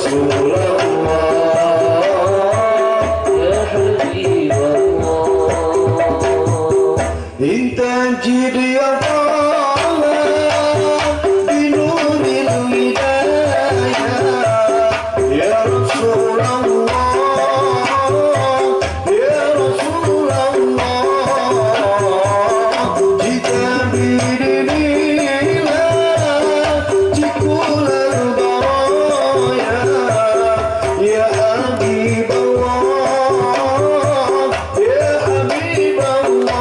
رسول الله يا حبيب الله. انت جيد يا طه بنور الهداية يا رسول الله يا رسول الله. جئت بدين كل البرايا يا حبيب الله يا حبيب الله.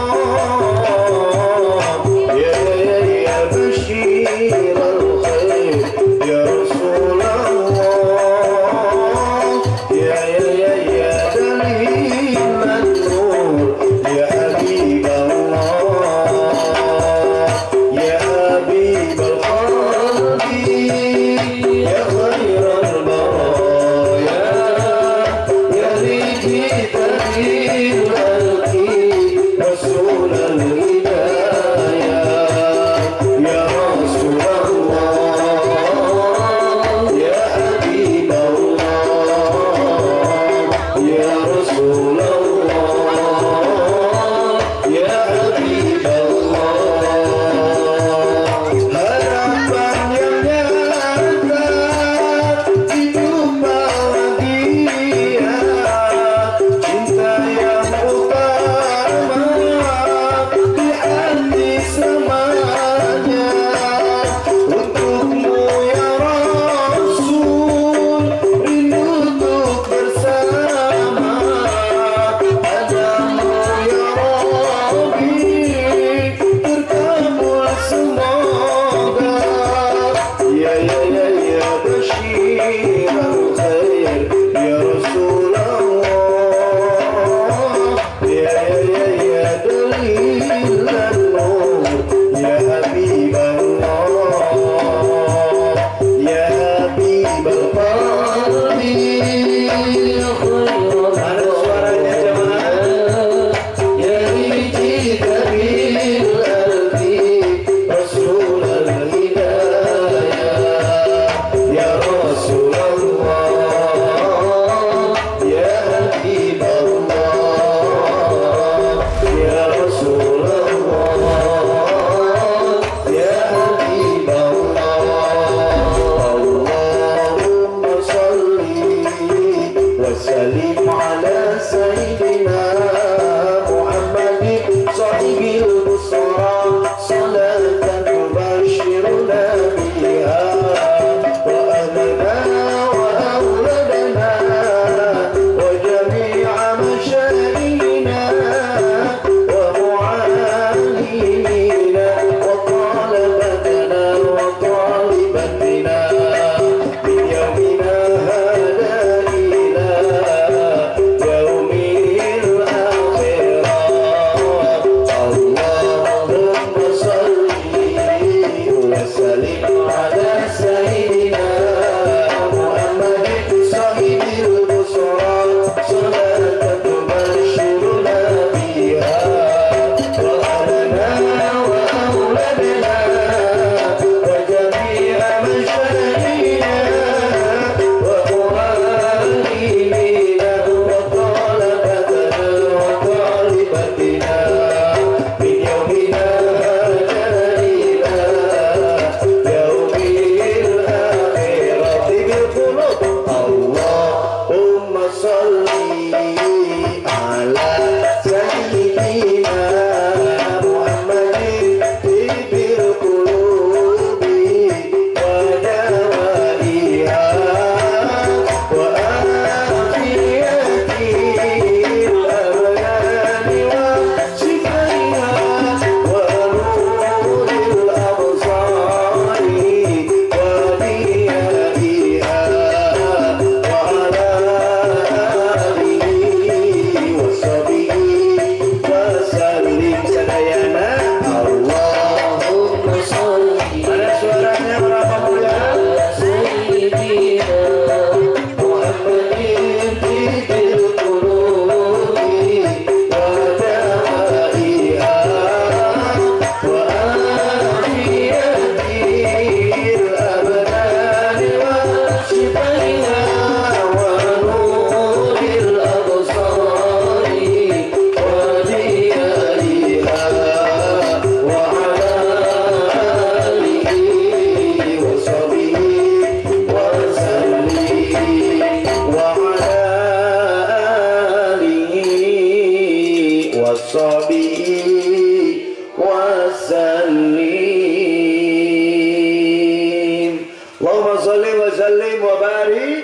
sholli wa sallim wa barik.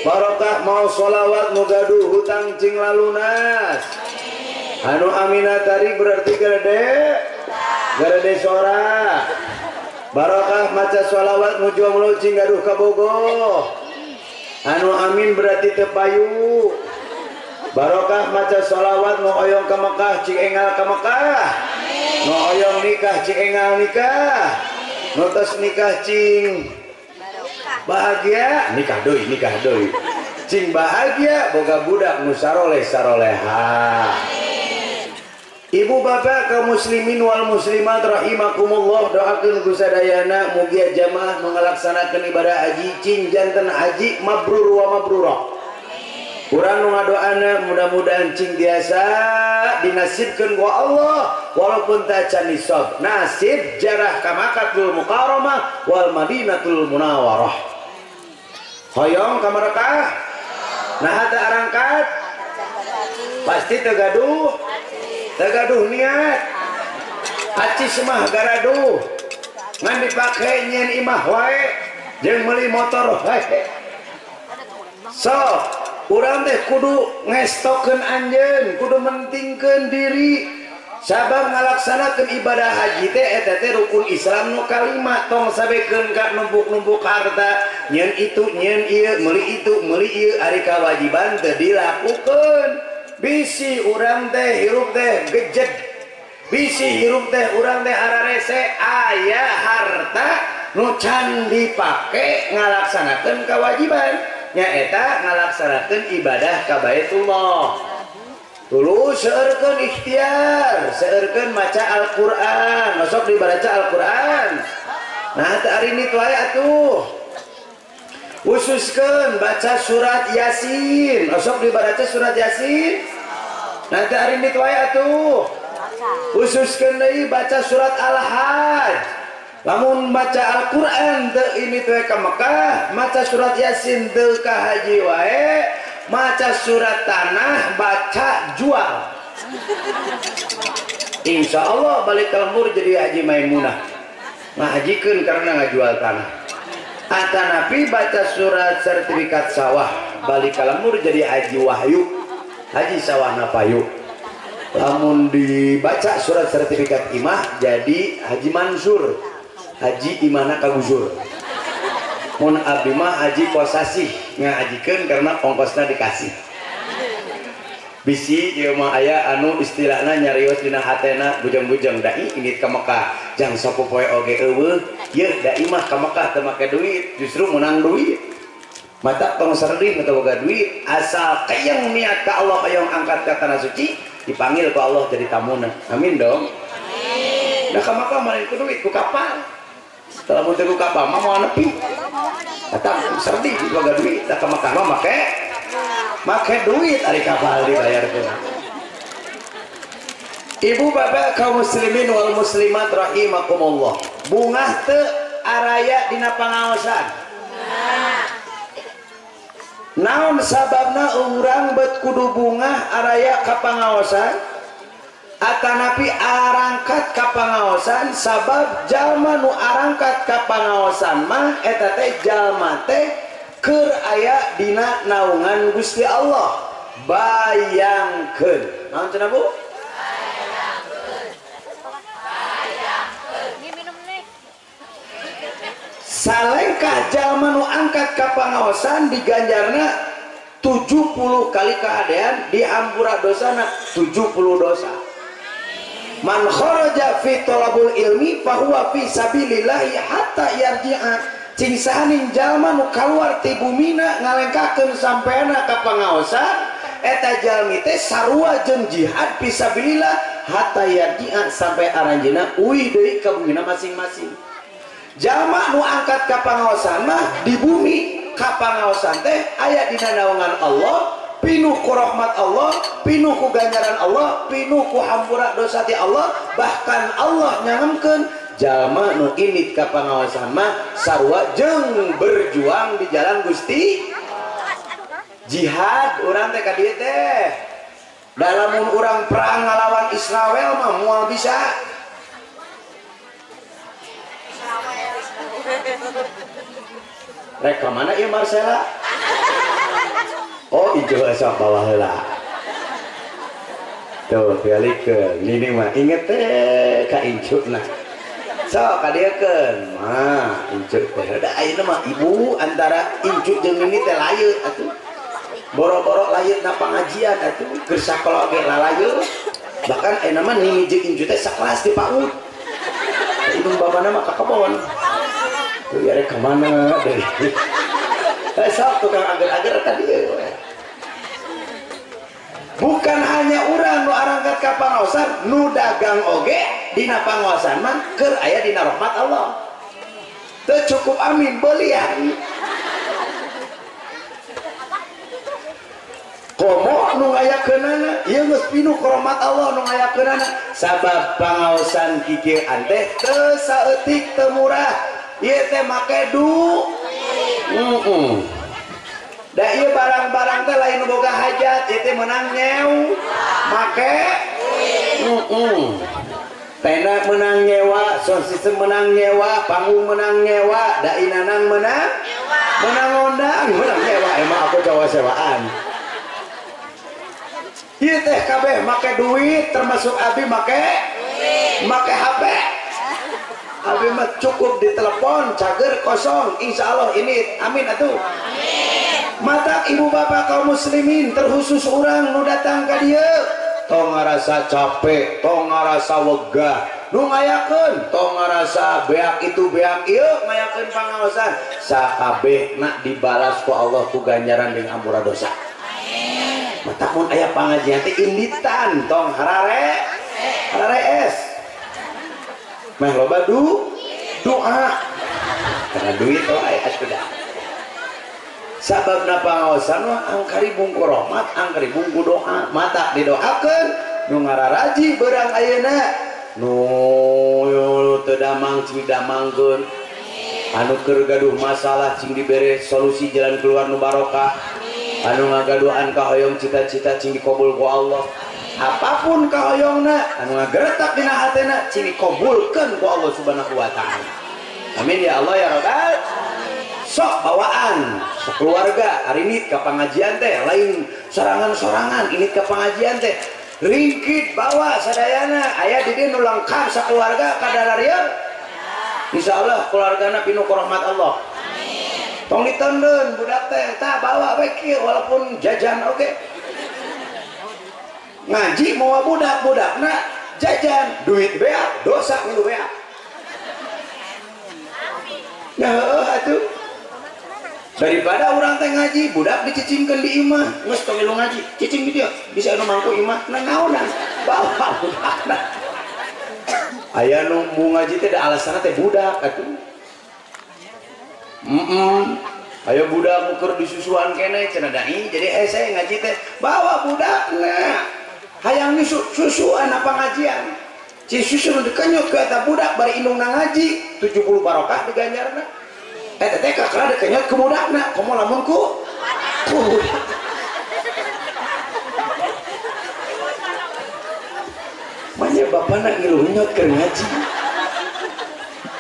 Barokah mau sholawat nu gaduh hutang cing lalunas. Anu amina tari berarti gerede gerede sora. Barokah maca sholawat nu jomblo cing gaduh kabogoh. Anu amin berarti teu payu. Barokah maca sholawat nu oyong ka Mekah cing engal ka Mekah. Nu oyong nikah cing engal nikah. Nu tos nikah cing bahagia, nikah deui cing bahagia boga budak nu saroleh saroleha. Ibu bapak kaum muslimin wal muslimat rahimakumullah, doakeun ku sadayana mugia jamaah nu ngalaksanakeun ibadah haji cing janten haji mabrur wa mabrurah. Urang nu ngadoana mudah-mudahan cing biasa dinasibkeun ku Allah walaupun tacan nisab, nasib jarah ka Makkatul Mukarramah wal Madinatul Munawwarah. Hoyong ka Merekah? Nah teu arangkat? Pasti teu gaduh. Teu gaduh niat. Acis mah garaduh. Ngan dipake nyieun imah wae jeung meuli motor wae. So, urang teh kudu ngestokeun anjeun, kudu mentingkeun diri. Sabab ngalaksanakeun ibadah haji teh eta teh rukun Islam nu kalima, tong sabekeun ka numpuk-numpuk harta, nyeun itu, nyeun ieu, meuli itu, meuli ieu, ari kawajiban teu dilakukeun. Bisi urang teh hirup teh gejed. Bisi hirup teh urang teh ararese aya harta nu can dipake ngalaksanakeun kawajiban, nyaeta ngalaksanakeun ibadah ka Baitullah. Tuluy seueurkeun ikhtiar, seueurkeun maca Al-Qur'an, masuk dibaca Al-Qur'an. Nah, teu ari ni wae atuh. Khususkeun baca surat Yasin, osok dibaca surat Yasin. Nah, teu ari ni wae atuh. Khususkeun deui baca surat Al-Hajj. Lamun baca Al-Qur'an teu ini teh ka Mekah, maca surat Yasin teu ka haji wae, maca surat tanah baca jual. Insya Allah balik ke lembur jadi Haji Maimunah, ngahajikeun karena ngajual tanah. Atanapi baca surat sertifikat sawah, balik ke lembur jadi Haji Wahyu, haji sawah napayu. Lamun dibaca surat sertifikat imah jadi Haji Mansur, haji imahna kagusur. Mun abdi mah haji kosasih, ngahajikeun karena ongkosna dikasih. Bisi ieu mah aya anu istilahna nyarios dina hatena bujang-bujang dai indit ka Mekah jang sapopoe oge eueuh yeuh dai mah ka Mekah teu make duit justru menang duit. Mata tong serdih teu boga duit asal kayang niat ka Allah hayang angkat ka tanah suci dipanggil ku Allah jadi tamuna. Amin dong. Amin. Nah ka Mekah mah ku duit ku kapal. Setelah mun teu ku kapal mah moal nepi. Atang serdih boga duit da ka Mekah mah make duit ari kapal dibayarkeun. Ibu bapak kaum muslimin wal muslimat rahimakumullah. Bungah teu araya dina pangaosan. Naon sababna urang bet kudu bungah araya ka pangaosan? Atanapi arangkat ka pangaosan sabab jalma nu arangkat ka pangaosan mah eta teh jalma teh keur aya dina naungan Gusti Allah. Bayangkeun. Naon cenah Bu? Bayangkeun. Bayangkeun. Minum nih. Salengkah jalma nu angkat ka pangaosan diganjarna 70 kali kahadean, dihampura dosana 70 dosa. Man kharaja fi talabul ilmi fahuwa fi sabilillahi hatta yarji'a. Cing sahaning jalma nu kaluar ti bumina ngalengkahkeun sampeana ka pangaosan eta jalmi teh sarua jeung jihad fi sabilillah hatta yarji'a sampai aranjeuna uih deui ka bumina masing-masing. Jalma nu angkat ka pangaosan mah di bumi ka pangaosan teh aya dina naungan Allah, pinuh ku rahmat Allah, pinuh ku ganjaran Allah, pinuh ku hampura dosa ti Allah, bahkan Allah nyangemkeun jalma nu indit ka pangaosan mah sarua jeung berjuang di jalan Gusti. Jihad urang teh ka dieu teh. Da lamun urang perang ngalawan Israel mah moal bisa. Rek ka mana ieu Marcella? Oh ijo sok bawa heula. Tuh dialikeun nini mah inget teh ka incuna. Sok kadieukeun mah incu teh da ayeuna mah ibu antara incu jeung nini teh layeut atuh. Boro-boro layeut na pangajian atuh keur sakola oge lalayeut. Bahkan ayeuna mah nini jeung incu teh sakelas di PAUD. Indung bapana mah ka kebon. Tuh ya rek ka mana deui. Sok tukang ager-ager tadi. Bukan hanya urang nu arangkat ka pangaosan, nu dagang oge dina pangaosan mah keur aya dina rahmat Allah. Teu cukup amin beulian. Komo nu ngayakeunana, ieu geus pinuh ku rahmat Allah nu ngayakeunana. Sabab pangaosan kikieuan teh teu saeutik teu murah. Ieu teh make du. Da ieu barang-barang teh lain nu boga hajat, ieu teh meunang nyew, make tenda meunang nyewa, sound system meunang nyewa, panggung meunang nyewa, da inanang meunang meunang ngondang, meunang nyewa, emang aku cowok sewaan. Ieu teh kabeh make duit, termasuk abi make duit, make HP. Abi mah cukup ditelepon, cager kosong, insya Allah ini amin atuh. Mata ibu bapak kaum muslimin terkhusus orang nu datang ka dieu tong ngarasa capek, tong ngarasa wegah, nu ngayakeun tong ngarasa beak itu beak ieu ngayakeun pangaosan sakabehna dibalas ku Allah ku ganjaran jeung ampura dosa. Mata mun aya pangajian teh inditan tong harare hararees meh loba doa karena duit wae atuh. Sababna pangaosan mah angkari bungku rahmat, angkari bungku doa. Mata didoakeun nu ngararaji beurang ayeuna nu teu damang cing damangkeun, anu keur gaduh masalah cing dibere solusi jalan keluar nu barokah, anu ngagaduhan kahoyong cita-cita cing dikabul ku Allah. Apapun kahoyongna anu ngageretak dina hatena cing dikabulkeun ku Allah Subhanahu wa taala. Amin ya Allah ya Rabbal. Sok bawaan sekeluarga hari ini ke pengajian teh lain sorangan-sorangan, ini ke pengajian teh ringkit bawa sadayana aya di dieu nu lengkap sakeluarga kadalarieu. Insyaallah keluargana pinuh ku rahmat Allah. Amin. Tong ditendeun budak teh tah bawa bae kieu walaupun jajan oge. Ngaji mawa budak-budakna jajan duit beak dosa ngilu beak. Nah heueuh atuh. Daripada orang teh ngaji budak dicicingkeun di imah geus tong ngilu ngaji cicing di dieu bisa anu mangku imah nanaonan bawa budakna. Aya nu ngaji teh da alasanna teh budak atuh. Aya budak ukur disusuan keneh cenah dai jadi hese ngaji teh bawa budakna. Hayang nyusu susuan apa ngajian. Ci susu nu dikenyut ku eta budak bari indungna ngaji 70 barokah diganjarna. Eta teh kakara dikenyot ku budakna komo lamun ku budak. Manya bapana ngilu nyot keur ngaji.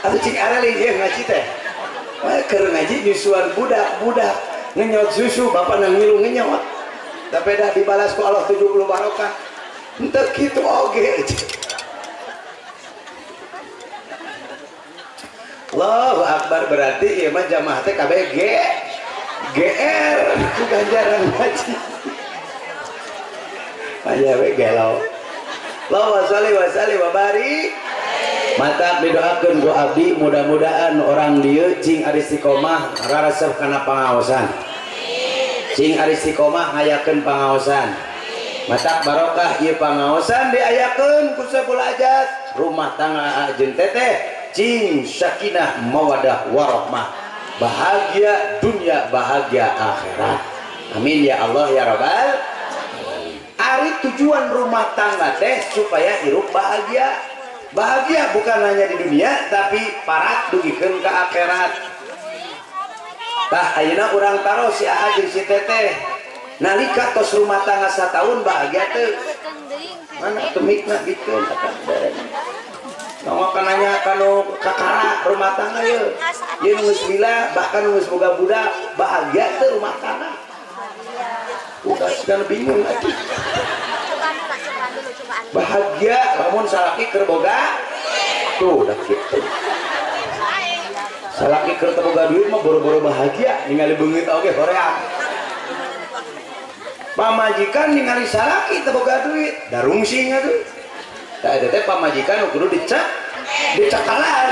Atuh cing areli ieu ngaji teh. Manya keur ngaji nyusuan budak-budak ngenyot susu bapana ngilu ngenyot. Tapi dah dibalas ku Allah 70 barokah. Henteu kitu oge. Allahu Akbar, berarti ieu mah jamaah teh KBG GR ku ganjaran ngaji. Manya we gelo. Allahumma sholli wa sallim wa barik. Mata didoakeun ku abdi mudah-mudahan orang dieu cing aristiqomah rarasep kana pangaosan. Cing aristiqomah ngayakeun pangaosan. Matak barokah ieu pangaosan diayakeun ku sapoe hajat rumah tangga jeung teteh cing sakinah mawadah warahmah, bahagia dunia bahagia akhirat. Amin ya Allah ya Rabbal. Ari tujuan rumah tangga teh supaya hirup bahagia. Bahagia bukan hanya di dunia tapi parat dugikeun ka akhirat. Tah ayeuna urang taruh si Aa jeung si Teteh nalika tos rumah tangga sataun bahagia teu. Mana tumikna bikeun eta. Nongok nanya kanu kakara rumah tangga yeuh. Ieu nu geus lila bahkan nu geus boga budak bahagia teu rumah tangga. Udah sudah bingung lagi. Bahagia lamun salaki keur boga tuh udah gitu. Salaki keur teu boga duit mah boro-boro bahagia ningali beungit oge hoream. Pamajikan ningali salaki teu boga duit darungsing atuh. Tah eta teh pamajikan nu kudu dicekalan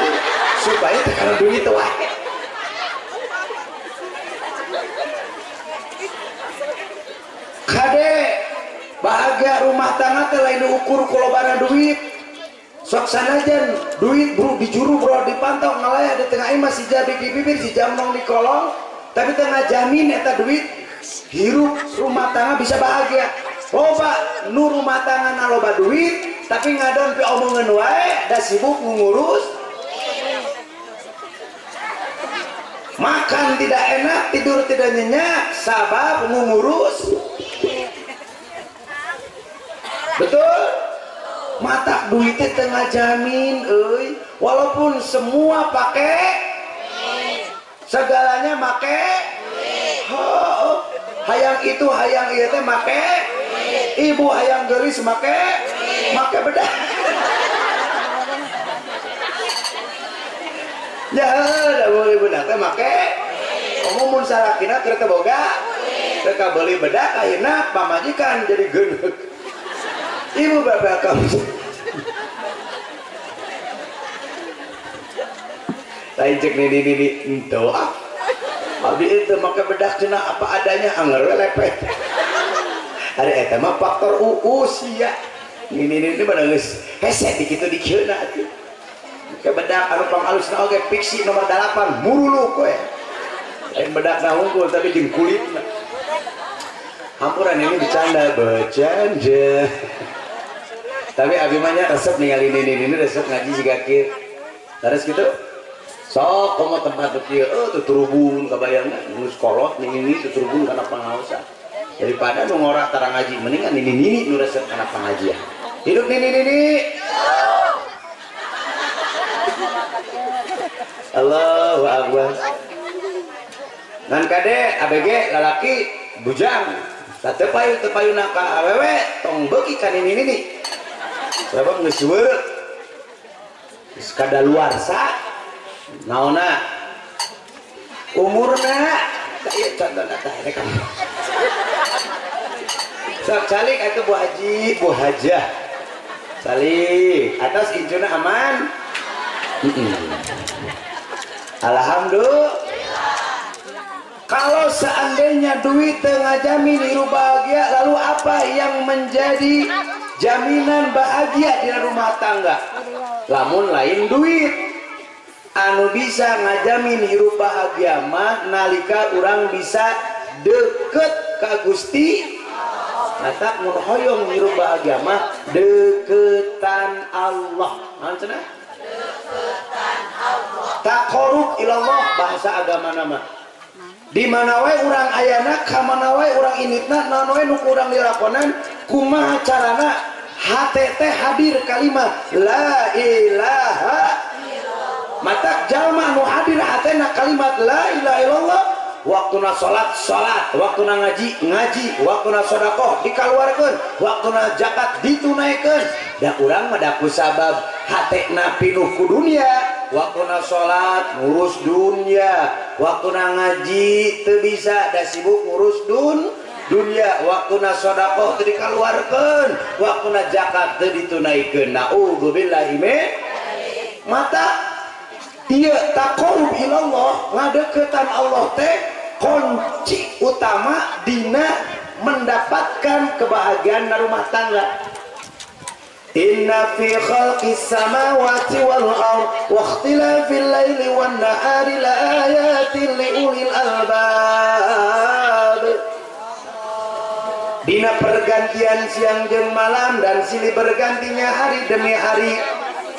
supaya teu kana duit wae. Kade bahagia rumah tangga teh lain diukur ku lobana duit. Sok sanajan duit bro dijuru bro dipantau ngalaya di tengah imah si jabi di bibir si jamnong di kolong tapi teu ngajamin eta duit hirup rumah tangga bisa bahagia. Loba nu rumah tangga na loba duit tapi ngadon pi omongan wae da sibuk ngurus makan tidak enak tidur tidak nyenyak sabab ngurus. Betul? Mata duitnya tengah jamin euy. Walaupun semua pakai segalanya make oh, hayang itu hayang ieu teh make ibu hayang geulis make make bedah. Ya da meuli bedah teh make komo mun salakina keur teu boga teu kabeuli bedak akhirna pamajikan jadi geuneuk. Ibu bapak kamu lain cek nini ento ah abdi itu maka bedak cenah apa adanya anger we lepet. Ari eta mah faktor usia nini nini mah geus hese di kitu dikieuna atuh. Ke bedak anu pangalusna oge fiksi nomor 8 muruluk we. Lain bedakna unggul tapi jeung kulitna. Hampuran ini bercanda bercanda. Tapi abi mah nya resep ningali nini nini resep ngaji siga kieu. Terus gitu. Sok komo tempat teu kieu teu turubun kabayangna geus kolot nini nini teu turubun kana pangaosan. Daripada nu ngora tara ngaji mendingan nini nini nu resep kana pangajian. Hidup nini nini. Allahu akbar. Ngan kade ABG lalaki bujang. Teu payu teu payuna ka awewe tong beuki ka nini nini. Sebab geus weureuh. Geus kadaluarsa. Naonna? Umurna. Tah ieu contona tah rek. Sok calik atuh Bu Haji, Bu Hajah. Calik, atas incuna aman. Alhamdulillah. Kalau seandainya duit tengah jamin hidup bahagia, lalu apa yang menjadi jaminan bahagia di rumah tangga? Lamun lain duit. Anu bisa ngajamin hirup bahagia mah nalika urang bisa deket ka Gusti. Kata mun hoyong hirup bahagia mah deketan Allah. Naon cenah? Deketan Allah. Taqarrub ilallah bahasa agama nama. Di mana wae urang ayana, ka mana wae urang initna, naon wae nu kurang dilakonan, kumaha carana hate teh hadir kalimat la ilaha. Matak jalma nu hadir hatena kalimat la ilaha illallah, waktuna salat salat, waktuna ngaji ngaji, waktuna sedekah dikaluarkeun, waktuna zakat ditunaikeun. Da urang mah da ku sabab hatena pinuh ku dunia, waktuna salat ngurus dunia, waktuna ngaji teu bisa da sibuk ngurus dunia, waktuna sedekah teu dikaluarkeun, waktuna zakat teu ditunaikeun. Naudzubillahi min mata ieu taqarrub ilallah, ngadeukeutan Allah teh kunci utama dina mendapatkan kebahagiaan rumah tangga. Inna fi khalqis samawati wal ard wa ikhtilafil laili wan nahari la ayatin li ulil albab. Dina pergantian siang jeung malam dan silih bergantinya hari demi hari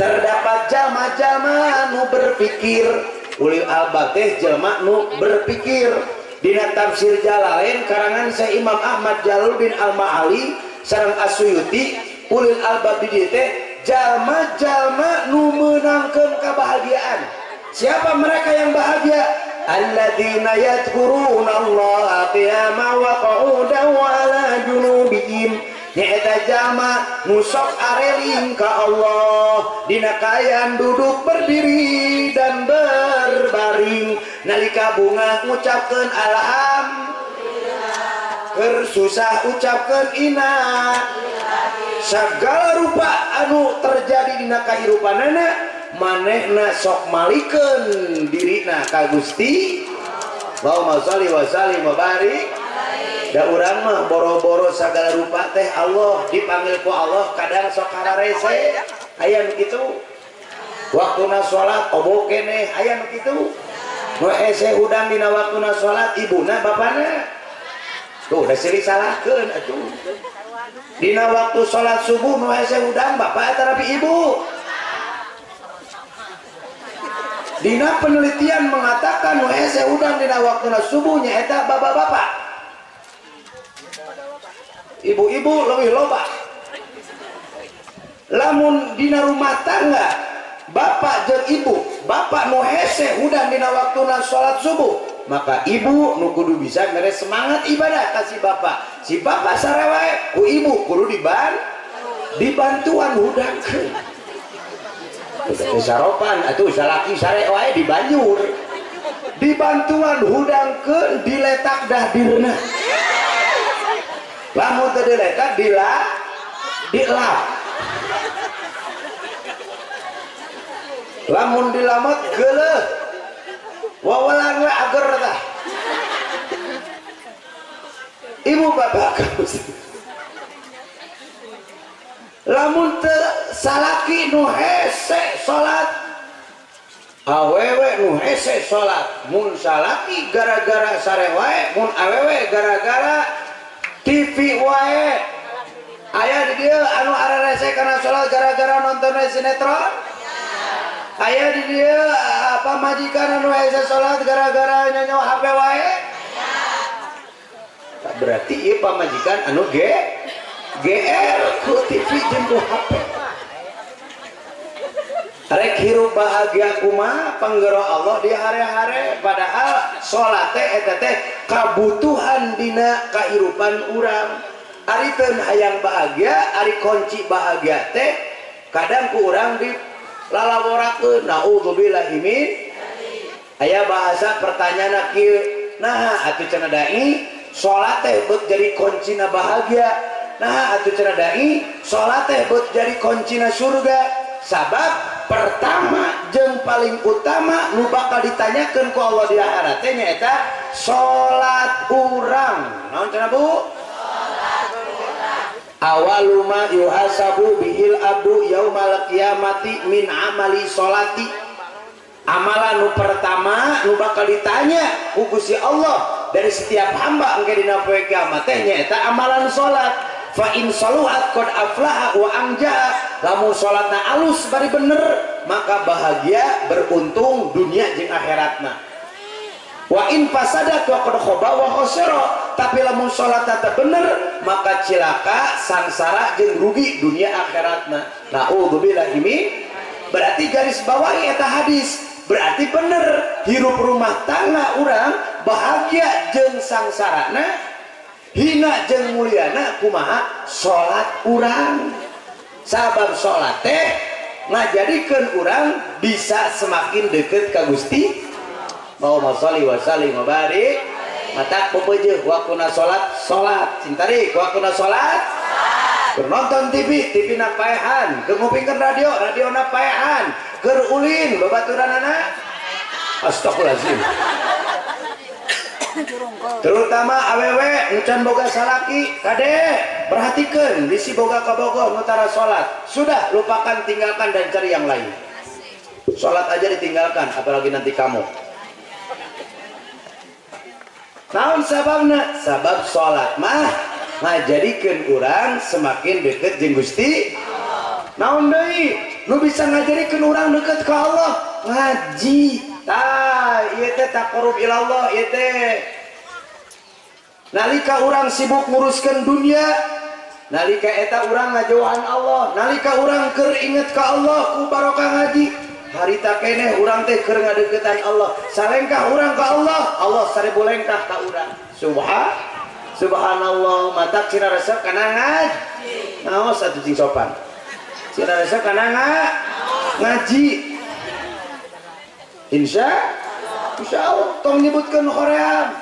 terdapat jalma-jalma nu berpikir. Ulil albab teh jalma nu berpikir. Dina tafsir Jalalain karangan Syekh Imam Ahmad Jalaluddin Al-Ma'ali sareng As-Suyuti, ulil albab di dieu teh jalma-jalma nu meunangkeun kabahagiaan. Siapa mereka yang bahagia? Alladzina yadhkuruna Allaha qiyaman wa qu'udan wa 'ala junubihim. Nyaeta jalma nu sok areling ka Allah dina kaayaan duduk berdiri dan berbaring, nalika bunga ngucapkeun alhamdulillah, keur susah ucapkeun inna. Segala rupa anu terjadi dina kahirupanana manehna sok malikeun dirina ka Gusti. Allahumma sholli wa sallim wa barik. Da urang mah boro-boro segala rupa teh Allah dipanggil ku Allah kadang sok kararese aya nu kitu. Waktuna salat obo keneh aya nu kitu. Nu hese hudang dina waktuna salat ibuna bapana. Tuh da silih salahkeun atuh. Dina waktu salat subuh nu hese hudang bapak atanapi ibu. Dina penelitian mengatakan nu hese hudang dina waktuna subuh nyaeta bapak-bapak. Ibu-ibu lebih loba. Lamun dina rumah tangga bapak jeung ibu, bapak nu hese hudang dina waktuna salat subuh, maka ibu nu kudu bisa mere semangat ibadah ka si bapak. Si bapak sare wae ku ibu kudu dibantuan hudangkeun. Saropan atuh salaki sare wae dibanjur. Dibantuan hudangkeun diletak dahdirna. Lamun teu diletak dilap. Lamun dilamot geuleuh. Wawalan we ager tah. Ibu bapak lamun teu salaki nu hese salat, awewe nu hese salat, mun salaki gara-gara sare wae, mun awewe gara-gara TV wae. Aya di dieu anu ararese kana salat gara-gara nonton sinetron? Aya di dieu apa majikan anu hese salat gara-gara nyanyo HP wae? Berarti ieu pamajikan anu GR ku TV jeung ku HP. Rek hirup bahagia kumaha panggero Allah di hare-hare, padahal salat teh eta teh kabutuhan dina kahirupan urang. Ari teu hayang bahagia, ari kunci bahagia teh kadang ku urang di lalaworakeun naudzubillahi min. Aya bahasa pertanyaan kieu, nah atuh cenah dai salat teh beut jadi kuncina bahagia, nah atuh cenah dai salat teh beut jadi kuncina surga. Sabab pertama jeung paling utama nu bakal ditanyakeun ku Allah di akhirat teh nyaeta salat urang. Naon cenah Bu? Salat urang. Awalu ma yuhasabu bihil abdu yaumal qiyamati min amali salati. Amalan nu pertama nu bakal ditanya ku Gusti Allah dari setiap hamba engke dina poe kiamat teh nyaeta amalan salat. Fa in saluhat qad aflaha wa anjaha. Lamun salatna alus bari bener maka bahagia beruntung dunia jeung akhiratna. Wa in fasadat wa qad khaba wa khasira. Tapi lamun salatna teu bener maka cilaka sangsara jeung rugi dunia akhiratna. Naudzubillahi min. Berarti garis bawahi eta hadis. Berarti bener hirup rumah tangga urang bahagia jeung sangsarana, hina jeung mulyana kumaha salat urang. Sabab salat teh ngajadikeun urang bisa semakin deket ka Gusti. Allahumma sholli wa sallim wa barik. Mata pepeujeuh waktuna salat, salat. Cintarik waktuna salat, keur nonton TV, TV na paehan, keur ngupingkeun radio, radio na paehan, keur ulin babaturanana. Astagfirullahalazim. Terutama awewe encan boga salaki, kade perhatikan bisi boga kabogoh nu tara salat. Sudah lupakan, tinggalkan dan cari yang lain. Salat aja ditinggalkan, apalagi nanti kamu. Naon sababna? Sabab salat mah ngajadikeun urang semakin deket jeung Gusti. Naon deui nu bisa ngajadikeun urang deket ka Allah? Ngaji. Tah, ieu teh taqarrub ilallah ieu teh. Nalika urang sibuk nguruskeun dunia, nalika eta urang ngajauhan Allah, nalika urang keur inget ka Allah ku barokah ngaji. Harita keneh urang teh keur ngadeukeutan Allah. Salengkah urang ka Allah, Allah 1000 lengkah ka urang. Subhanallah, matak cina resep kana ngaji. Naos atuh cing sopan. Cina resep kana ngaji. Insya Allah tong nyebutkeun hoream.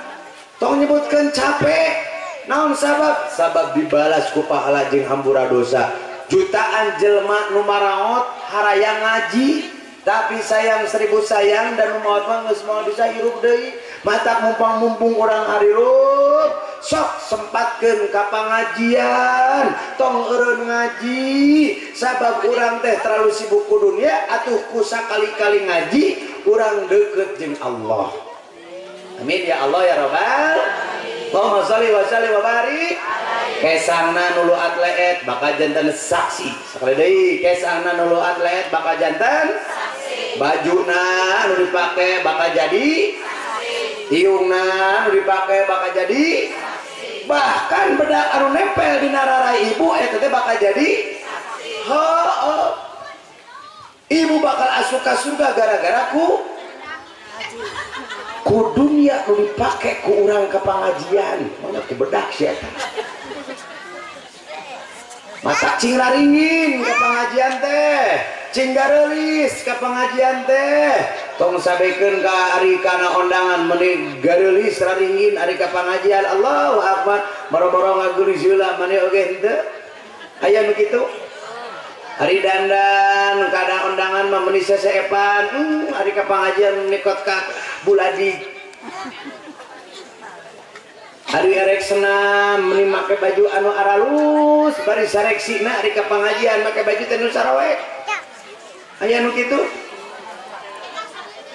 Tong nyebutkeun capek. Naon sabab? Sabab dibalas ku pahala jeung hampura dosa. Jutaan jelema nu maraot harayang ngaji, tapi sayang 1000 sayang dan nu maot mah geus moal bisa hirup deui. Matak mumpung-mumpung urang harirup, sok sempatkeun ka pangajian, tong eureun ngaji. Sabab urang teh terlalu sibuk ku dunia, atuh ku sakali-kali ngaji urang deukeut jeung Allah. Amin ya Allah ya Rabbal. Allahumma sholli wa sallim wa barik. Kesangna nulu atleet bakal jantan saksi. Sekali deui, kesangna nulu atleet bakal jantan saksi. Bajuna nu dipake bakal jadi saksi. Iungna nu dipake bakal jadi saksi. Bahkan bedak anu nempel di nararai ibu eta teh bakal jadi saksi. Heuh. Ibu bakal asup ka surga gara-gara ku dunia nu dipake ku urang ke pengajian, mana ku bedak sih eta. Masa cing laringin ke pengajian teh, cing gareulis ke pengajian teh, tong sabekeun ka ari kana ondangan meni gareulis laringin ari ka pengajian. Allahu akbar, boro-boro ngageulis heula mani oge henteu. Aya nu kitu? Ari dandan kana ondangan mah meni seseepan, ari ka pengajian nikot ka buladi. Ari erek senam meni make baju anu aralus, bari sareksina ari ka pengajian make baju teh nu sarawek. Aya nu kitu?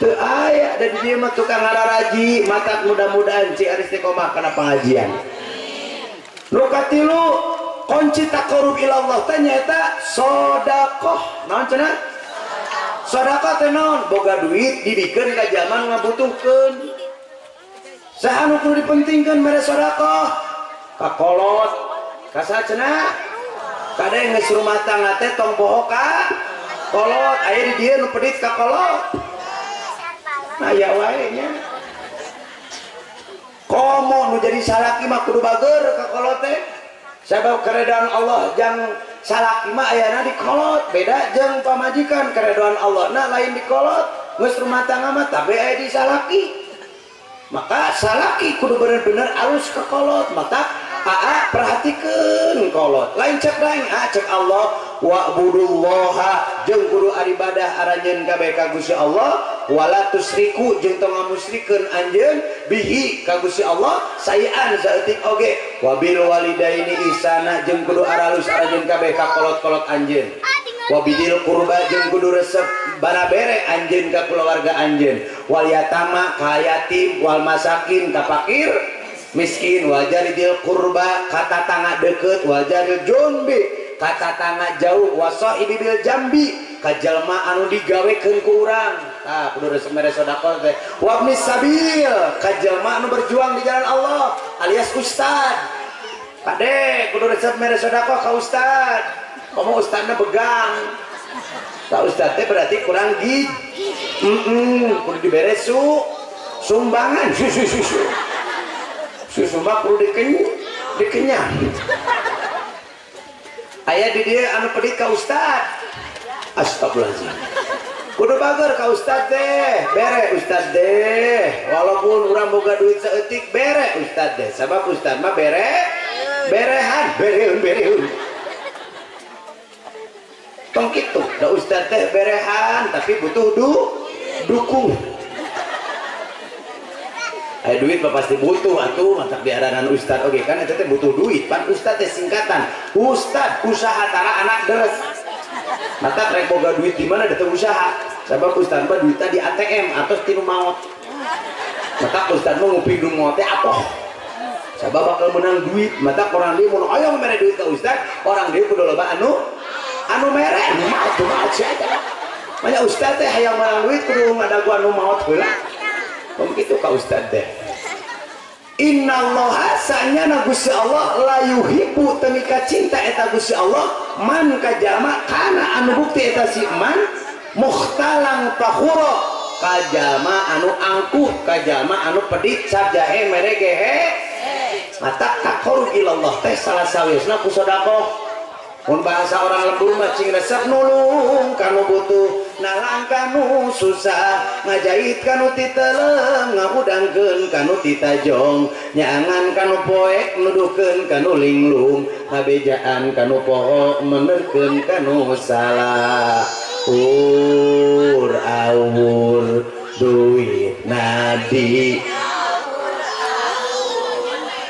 Teu aya, da di dieu mah tukang ngararaji, matak mudah-mudahan ci ari istiqomah kana pengajian. Nu katilu kunci taqarrub ilallah teh nyaeta sedekah. Naon cenah? Sedekah teh naon? Boga duit dibikeun ka jalma nu ngabutuhkeun. Saha nu kudu dipentingkeun mere sedekah? Ka kolot, ka saha cenah? Kade geus rumah tangga teh tong poho ka kolot. Aya di dieu nu pedit ka kolot. Aya wae nya. Komo nu jadi salaki mah kudu bager ka kolot teh. Sabab keredaan Allah jang salaki mah ayana dikolot, beda jeung pamajikan keredaan Allah na lain dikolot, geus rumah tangga mah tapi aya di salaki. Maka salaki kudu bener-bener alus ke kolot, maka aa perhatikeun kolot. Lain cek lain, aa cek Allah wa'budullaha jeung kudu aribadah aranjeun kabeh ka Gusti Allah, wala tusriku jeung tong ngamusrikeun anjeun bihi ka Gusti Allah sayan saeutik oge, wabil walidaini ihsana jeung kudu aralus aranjeun kabeh ka kolot-kolot anjeun, wabidil qurba jeung kudu resep barabere anjeun ka kulawarga anjeun, wal yatama ka yatim, wal masakin ka fakir miskin, wal jaridil qurba ka tatangga deukeut, wal jaril junbi ka tatangga jauh, wasahibi bil jambi ka jalma anu digawekeun ku urang. Tah kudu resep mere sedekah teh. Wabnis sabil ka jalma anu berjuang di jalan Allah alias ustad. Pade kudu resep mere sedekah ka ustad. Komo ustadna begang. Ka ustad teh berarti kurang gigi. Kudu dibere sumbangan. Susu mah kudu dikenyang. Aya di dieu anu pedit ka ustad. Astagfirullahaladzim. Kudu bager ka ustad teh, bere ustad teh. Walaupun urang boga duit saeutik bere ustad teh. Sabab ustad mah bere berehan, bereun. Tong kitu, da ustad teh berehan tapi butuh dukung. Aya duit mah pasti butuh atuh, mantak diaranan ustad oge kan eta teh butuh duit. Pan ustad teh singkatan, ustad usaha tara anak deres. Mata rek boga duit di mana datang usaha. Sabab ustad mah duitna di ATM atau tinu maot. Mata ustad mah nguping nu maot teh atoh. Sabab bakal menang duit. Mata orang dia mun hoyong mere duit ka ustad, orang dia kudu loba anu mere nu maot nu maot sia eta. Banyak ustad teh hayang menang duit kudu ngadaguan nu maot heula. Begitu ka ustad teh. Innallaha sanyana Gusti Allah la yuhibbu teu cinta eta Gusti Allah man ka jalma kana anu bukti eta si man Mukhtalang fakhura ka jalma anu angkuh, ka jalma anu pedit cap jahe mere gehe. Mata taqarrub ilallah teh salah sawiosna ku sedekah. Mun bahasa orang lembur mah cing resep nulung kanu butuh, nalang kanu susah, ngajahit kanu titeleng, ngahudangkeun kanu titajong, nyaangan kanu poek, nuduhkeun kanu linglung, ngabejaan kanu poho, menerkeun kanu salah. Ur awur duit nadi.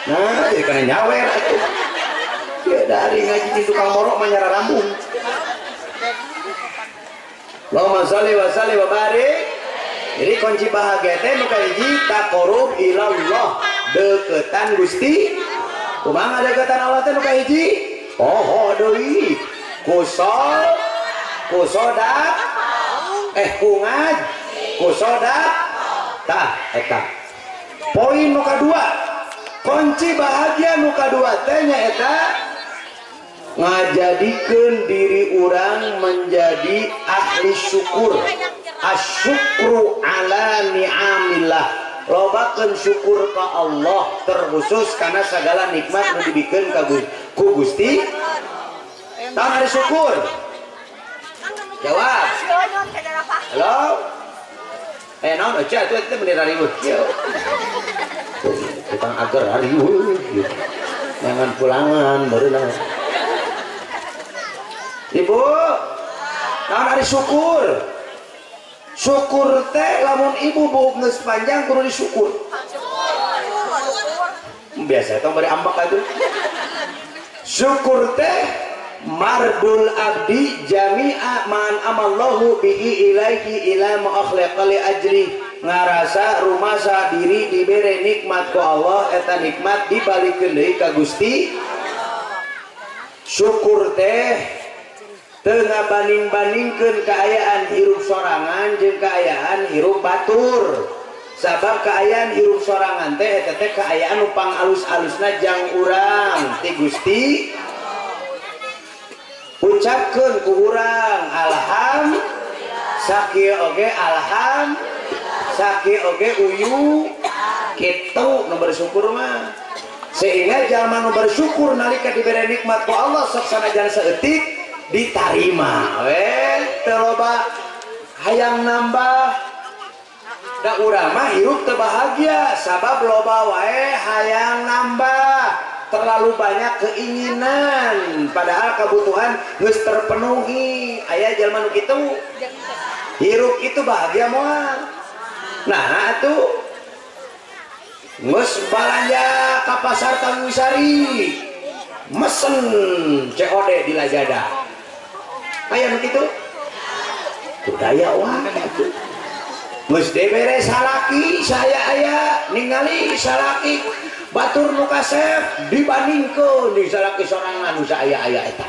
Nah, jadi kana nyawer atuh. Ya dari ngaji di tukang morok mah nyara rambung. Allahumma sholli wa sallim wa barik. Jadi kunci bahagia teh nu kahiji taqarrub ilallah, deketan Gusti. Kumaha deketan Allah teh nu kahiji? Poho deui. Ku sol, ku sodak, ku ngaj, ku sodak. Tah eta. Poin nu kadua, kunci bahagia nu kadua teh nyaeta ngajadikeun diri urang menjadi ahli syukur. Asyukru ala ni'amillah, lobakeun syukur ka Allah terkhusus karena segala nikmat nu dibikeun ka ku Gusti. Tahu hari syukur? Jawab. Halo? Naon eueuh atuh eta bener riweuh. Tukang agar riweuh. Jangan pulangan barulah. Ibu, naon ari syukur? Syukur teh lamun ibu buuk geus panjang kudu disyukur. Biasa tong bari ambek atuh. Syukur teh mardul abdi jami'a man amallahu bihi ilaihi ila ma akhlaqa li ajli, ngarasa rumasa diri dibere nikmat ku Allah, eta nikmat dibalikeun deui ka Gusti. Syukur teh teu ngabanding-bandingkeun kaayaan hirup sorangan jeung kaayaan hirup batur. Sabab kaayaan hirup sorangan teh eta teh kaayaan nu pangalus-alusna jang urang ti Gusti. Ucapkeun ku urang alham sakieu oge alham sakieu oge uyu kitu nu bersyukur mah. Sehingga jalma nu bersyukur nalika dibere nikmat ku Allah sok sanajan saeutik ditarima we teu loba hayang nambah. Da urang mah hirup teu bahagia sabab loba wae hayang nambah, terlalu banyak keinginan padahal kebutuhan geus terpenuhi. Aya jalma nu kitu hirup itu bahagia moal. Nah atuh geus balanja ka pasar Tanjungsari mesen COD di Lazada. Aya nu kitu? Budaya wae atuh. Geus dibere salaki saya aya ningali salaki batur nu kasep dibandingkeun di salaki sorangan nu saaya-aya eta.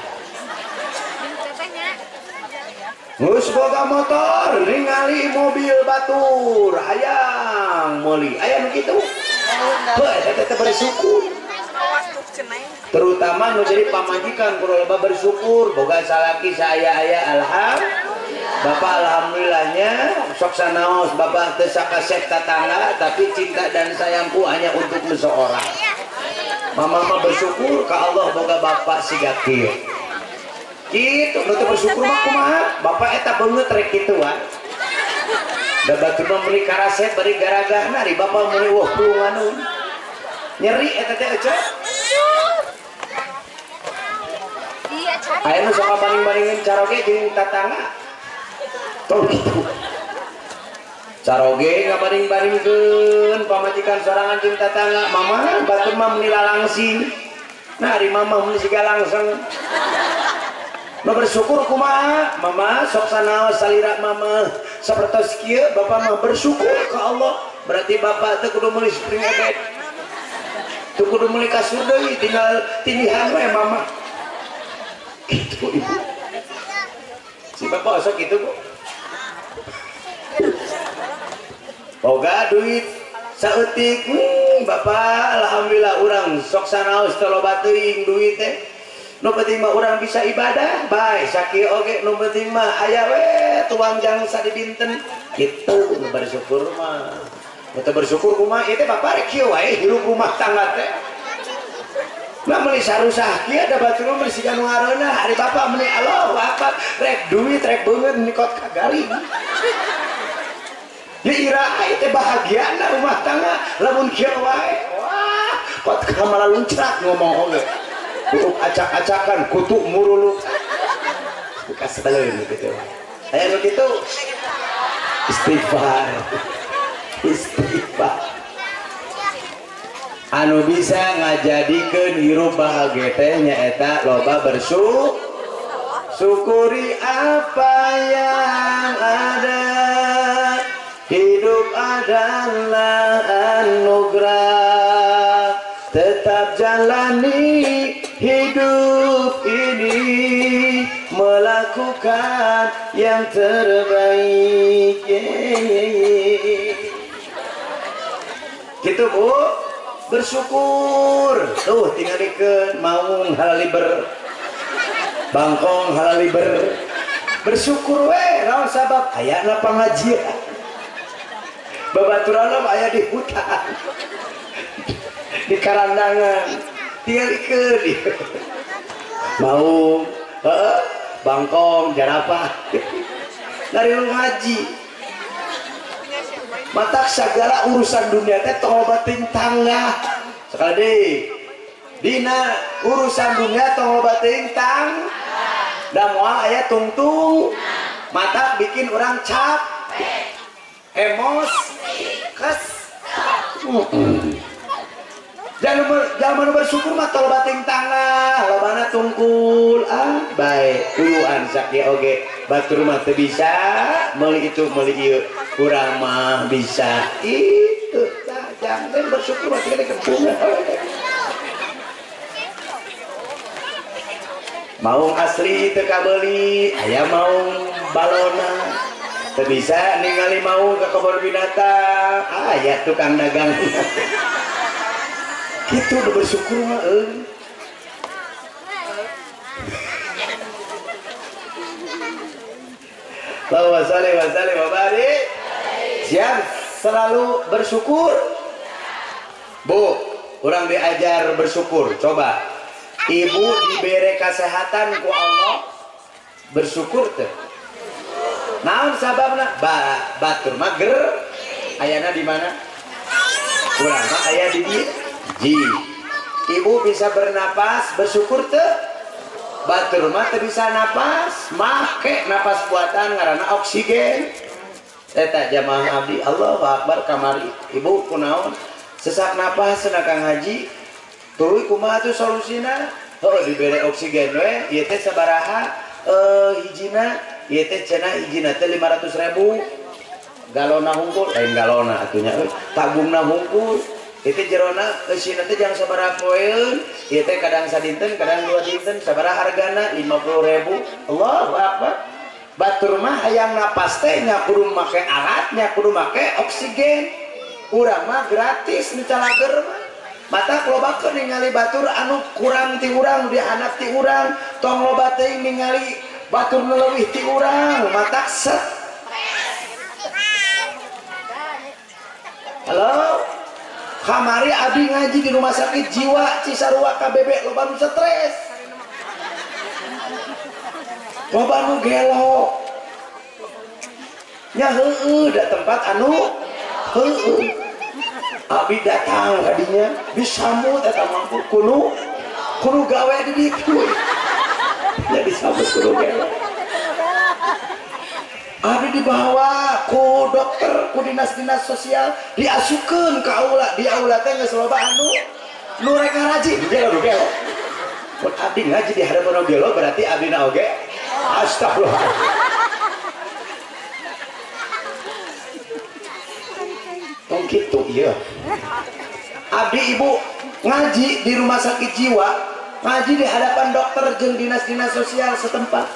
Geus boga motor ningali mobil batur hayang meuli. Aya nu kitu? Heuh eta teh bersyukur. Terutama nu jadi pamajikan kudu loba bersyukur boga salaki saaya-aya alham. Bapak alhamdulillahnya sok sanaos bapak teu sakasep tatangga tapi cinta dan sayangku hanya untuk seseorang. Mama mah bersyukur ka Allah boga bapak siga kieu. Kitu nu teu bersyukur mah kumaha? Bapak eta beungeut rek kitu wae. Da batur mah meuli karasep bari garagahna ari bapak meuli wah pulungan. Nyeri eta teh ece. Aya nu sok banding-bandingin caroge jeung tatangga. Tong kitu. Caroge ngabanding-bandingkeun pamajikan sorangan jeung tatangga. Mama batur mah meuni lalangsing. Nah ari mama meuni siga langseng. Nu bersyukur kumaha? Mama sok sanaos salira mama. Sapertos kieu bapak mah bersyukur ka Allah. Berarti bapak teh kudu meuli spring ebet. Teu kudu meuli kasur deui tinggal tindihan we mama. Gitu ibu. Si bapak sok kitu Bu. Boga duit saeutik, bapak alhamdulillah urang sok sanaos teu loba teuing duit teh. Nu penting mah urang bisa ibadah, bae sakieu oge nu penting mah aya we tuang jang sadidinten. Kitu nu bersyukur mah. Nu teu bersyukur kumaha ieu teh bapak rek kieu wae hirup rumah tangga teh. Nah meuli sarusah kieu da batur mah meuli siga nu ngareunah ari bapak meuni Allahu Akbar rek duit rek beungeut nikot kagaring. Ya iraha ieu teh bahagiana rumah tangga lamun kieu wae. Wah, kot ka malah luncrak ngomong oge. Kutuk acak-acakan, kutuk muruluk. Bekas baleun gitu. Aya nu kitu. Istighfar. Istighfar. Anu bisa ngajadikeun hirup bahagia teh nyaeta loba bersyukur. Syukuri apa yang ada. Hidup adalah anugerah. Tetap jalani hidup ini, melakukan yang terbaik. Gitu Bu, bersyukur. Tuh tingalikeun maung halaliber, bangkong halaliber. Bersyukur we, naon sabab ayana pangajian. Babaturan aya di hutan, di karandangan. Tingalikeun maung, bangkong, jarapah. Dari lu ngaji. Matak segala urusan dunia teh tong loba teuing tangga. Sekali deui. Dina urusan dunia tong loba teuing tang. Da moal aya tungtung. Matak bikin orang cap, emos, kes. Jangan bersyukur mah tong loba teuing tangga, lobana tungkul. Ah, bae uyuan sakieu oge. Batur mah teu bisa meuli itu meuli ieu. Kurang mah bisa itu. Tah jangan bersyukur mah teh kebunga. Maung asli teu kabeuli, aya maung balona. Teu bisa ningali maung ke kebun binatang, aya tukang dagang. Gitu udah bersyukur mah euy. Allahumma sholli wa sallim wa barik. Siap selalu bersyukur. Bu, orang diajar bersyukur. Coba. Ibu diberi kesehatan ku Allah, bersyukur teh. Naon sababna? Batur mah ger. Ayana di mana? Urang mah aya di dieu. Ji. Ibu bisa bernapas, bersyukur teh. Batur mah teu bisa napas, make napas buatan ngaranna oksigen. Eta jamaah abdi, Allahu Akbar kamari. Ibu kunaon? Sesak napas cenah Kang Haji. Tuluy kumaha tuh solusina? Heuh dibere oksigen we, ieu teh sabaraha hijina, ieu teh cenah hijina teh 500.000. Galona hungkul, lain galona atuh nya euy, tabungna hungkul. Itu jerona eusina teh jang sabaraha poeun, ieu teh kadang sadinten, kadang dua dinten, sabaraha hargana 50.000. Allahu Akbar. Batur mah hayang napas teh nya kudu make alatnya, kudu make oksigen. Urang mah gratis nu calager mah. Mata lobakeun ningali batur anu kurang ti urang, dihandap ti urang, tong loba teuing ningali batur nu leuwih ti urang, mata set. Halo? Kamari abdi ngaji di rumah sakit jiwa Cisarua KBB loba nu stres. Loba nu gelo. Nya heueuh da tempat anu heueuh. Abdi datang kadinya disambut eta mah kudu kudu gawe di ditu. Nya disambut kudu gelo. Abdi dibawa ku dokter, ku dinas-dinas sosial, diasukeun ka aula, di aula teh geus loba anu nu rek ngaraji, gelo nu gelo. Mun abdi ngaji di hadapan nu gelo berarti abdina oge astagfirullah. Tong kitu ieu. Abdi ibu ngaji di rumah sakit jiwa, ngaji di hadapan dokter jeung dinas-dinas sosial setempat.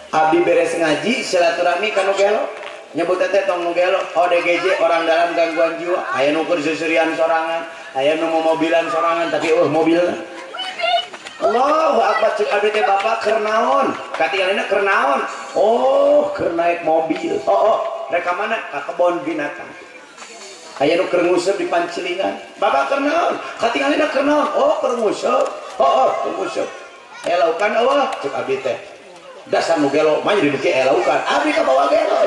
Abdi beres ngaji silaturahmi ka nu gelo, nyebut teh tong nu gelo, ODGJ orang dalam gangguan jiwa, aya nu keur seuseurian sorangan, aya nu mobilan sorangan tapi eueuh mobilna. Allahu akbar cek abdi teh bapak keur naon? Katingalina keur naon? Oh, keur naik mobil. Oh, oh, rek ka mana? Ka kebon binatang. Aya nu keur nguseup di pancilingan. Bapak keur naon? Katingalina keur naon? Oh, keur nguseup. Oh, oh, keur nguseup. Aya laukan eueuh cek abdi teh. Dasar nu gelo mah jadi nu kieu aya laukan. Abdi ka bawa gelo.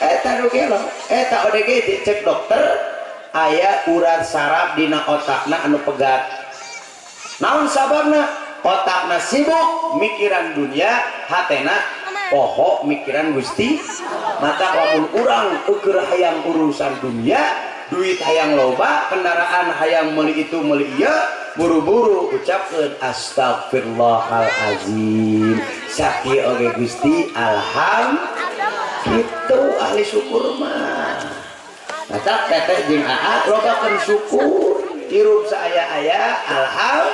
Eta nu gelo, eta ODG cek dokter aya urat saraf dina otakna anu pegat. Naon sababna? Otakna sibuk mikiran dunia, hatena poho mikiran Gusti. Mata lamun urang ukur hayang urusan dunia, duit hayang loba, kendaraan hayang meuli itu meuli ieu, buru-buru ucapkeun astagfirullahalazim. Sakieu oge Gusti, alhamdulillah. Kitu ahli syukur mah. Mata teteh jeung aa lobakeun syukur, hirup saaya-aya alham,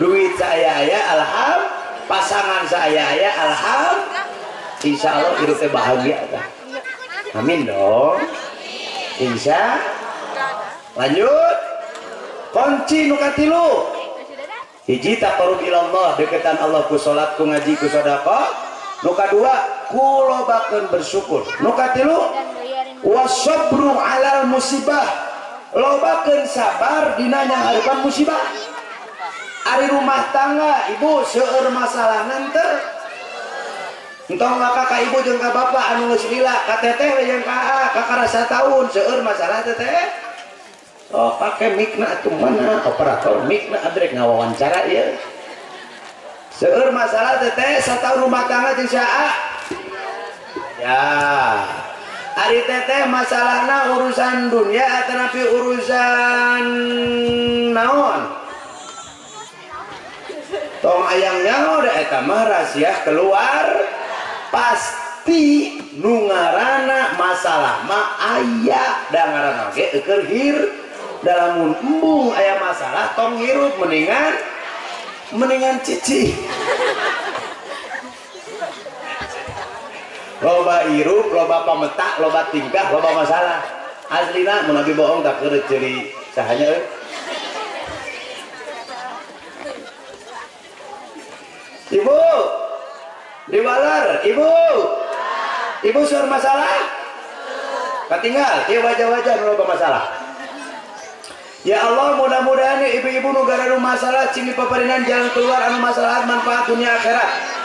duit saaya-aya alham, pasangan saaya-aya alham, insya Allah hidup teh bahagia tah. Amin dong. Insya. Lanjut. Kunci nu katilu. Hiji taqarrub ilallah, deketan Allah ku salat, ku ngaji, ku sedekah. Nu kadua ku lobakeun bersyukur. Nu katilu wasabru alal musibah, lobakeun sabar dina nyanghareupan musibah. Ari rumah tangga ibu seueur masalah teu entong maka ka ibu jeung ka bapak anu geus lila, ka teteh jeung ka aa kakara sataun seueur masalah teteh. Oh, pake mikna atuh mana operator mikna abdi rek ngawawancara ieu. Seueur masalah teteh sataun rumah tangga jeung si aa. Ya. Ari teteh masalahna urusan dunia atanapi urusan naon? Tong ayang nyaho da eta mah rahasia keluar pasti nu ngaranna masalah mah aya da ngaranna ge eueur hir da lamun embung aya masalah tong hirup mendingan mendingan cici. Loba hirup, loba pametak, loba tingkah, loba masalah. Aslina mun abi bohong tak keur ceuri sahanya euy. Ibu, diwalar, ibu. Ibu sur masalah? Katinggal, ieu wajah-wajah nu loba masalah. Ya Allah, mudah-mudahan ibu-ibu nu garadu masalah cing dipaparinan jalan keluar anu masalah manfaat dunia akhirat.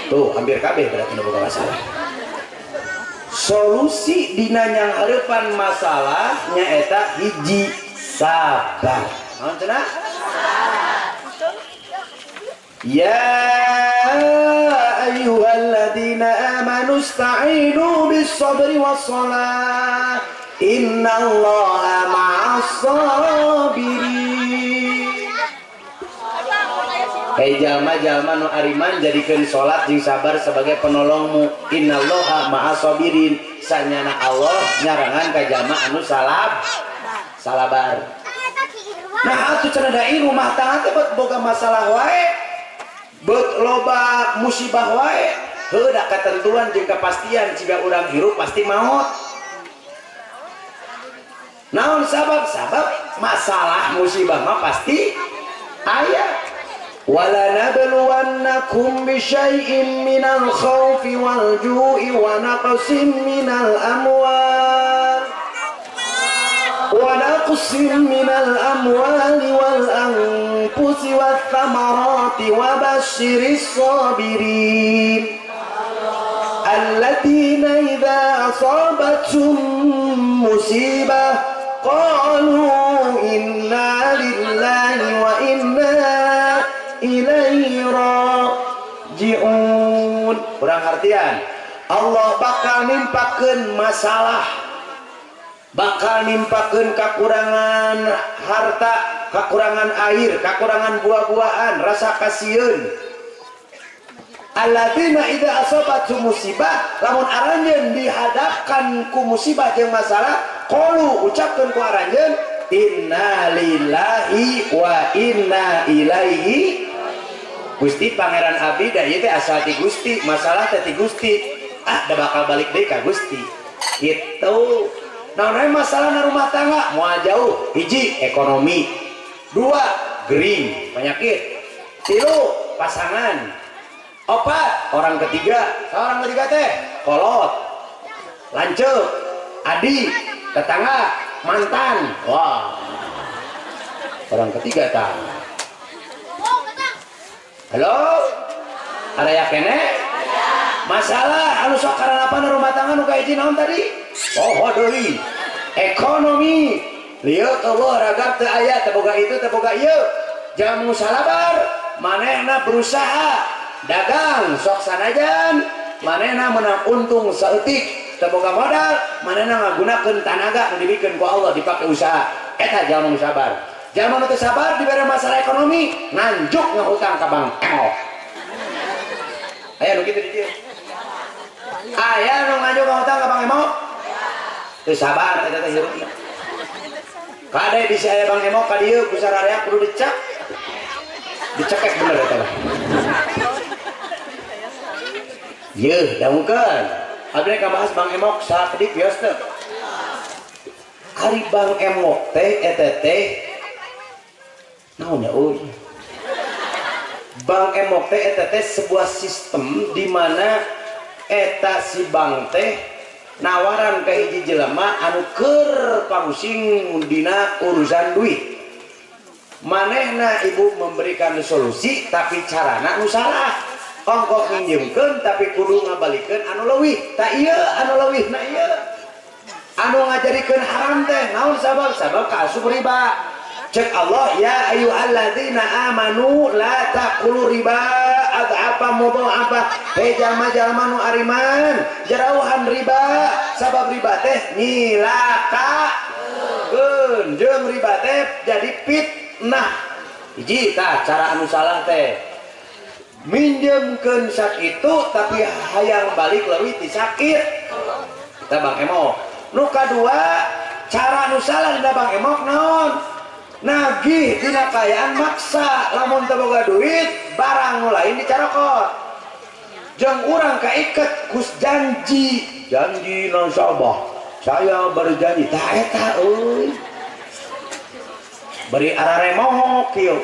Tuh, hampir kabeh berarti nu boga masalah. Solusi dina nyanghareupan masalah nyaeta hiji, sabar. Naon cenah? Ya ayyuhalladzina amanu ista'inu bis-sabri was-shalah. Innallaha ma'as sabirin. Hei jalma-jalma nu ariman jadikeun salat jeung sabar sebagai penolongmu. Innallaha ma'as sabirin. Sanyana Allah nyarangan ka jalma anu salabar. Nah atuh cenah da rumah tangga teh boga masalah wae, beut loba musibah wae. Heuh da ketentuan jeung kepastian jika urang hirup pasti maot. Naon sabab? Sabab masalah musibah mah pasti aya. Walanabluwannakum bisyai'in minal khawfi wal ju'i wa naqsin minal amwal wa naqsin minal amwali wal anfusi wath thamarati wa basyiris sabirin alladzina idza asabathum musibah qalu inna lillahi wa inna ilaihi raji'un. Kurang artian Allah bakal nimpakeun masalah, bakal nimpakeun kakurangan harta, kakurangan air, kakurangan buah-buahan, rasa kasieun. Alladzina idza asabatu musibah, lamun aranjeun dihadapkan ku musibah jeung masalah, qalu ucapkeun ku aranjeun inna lillahi wa inna ilaihi. Gusti Pangeran abdi da ieu teh asal ti Gusti, masalah teh ti Gusti. Ah, da bakal balik deui ka Gusti. Gitu. Naon masalah na rumah tangga moal jauh. Hiji ekonomi, dua gering penyakit, tilu pasangan, opat orang ketiga. Orang ketiga teh kolot, lanceuk, adik, tetangga, mantan. Wah, orang ketiga tah. Halo, ada ya kene? Masalah anu sok karanapan rumah tangga nu kahiji naon tadi? Oh, deui. Ekonomi. Lieu eueuh ragap teu aya, teu boga itu, teu boga ieu. Jamu salabar, manehna berusaha dagang sok sanajan, manehna menang untung saeutik, teu boga modal, manehna ngagunakeun tanaga nu dibikeun ku Allah dipake usaha. Eta jalma nu sabar. Jalma nu teu sabar dibere masalah ekonomi, nganjuk ngahutang ka bank emok. Aya nu kitu di dieu. Aya nu nganjuk ngahutang ka bank emok? Teu sabar eta teh hirupna. Kade bisi aya bank emok ka dieu ku sararea kudu dicek. Dicekek bener eta mah. Yeuh, dangukeun. Abdi rek ngabahas bank emok sakedik bios teu. Ari bank emok teh eta teh naon ya euy. Bank emok teh eta teh sebuah sistem di mana eta si bank teh nawaran ka hiji jelema anu keur pangusing dina urusan duit. Manehna ibu memberikan solusi tapi carana nu salah. Ongkok nginjemkeun tapi kudu ngabalikeun anu leuwih. Ta ieu anu leuwih na ieu. Anu ngajarikeun haram teh naon sabab? Sabab kaasup riba. Cek Allah, ya ayyuhalladzina amanu la taqulu riba adhafa mudha'afa. Hei jalma-jalma nu ariman, jarauhan riba, sabab riba teh nyilakakeun. Jeung riba teh jadi fitnah. Hiji tah cara anu salah teh. Minjemkeun sakitu tapi hayang balik leuwih ti sakit. Kita Bang Emok. Nu kadua, cara anu salah dina Bang Emok naon? Nagih dina kaayaan maksa, lamun teu boga duit barang nu lain dicarokot. Jeung urang kaiket kus janji, janji nasabah, saya berjanji. Tah eta euy. Beri araremok kieu.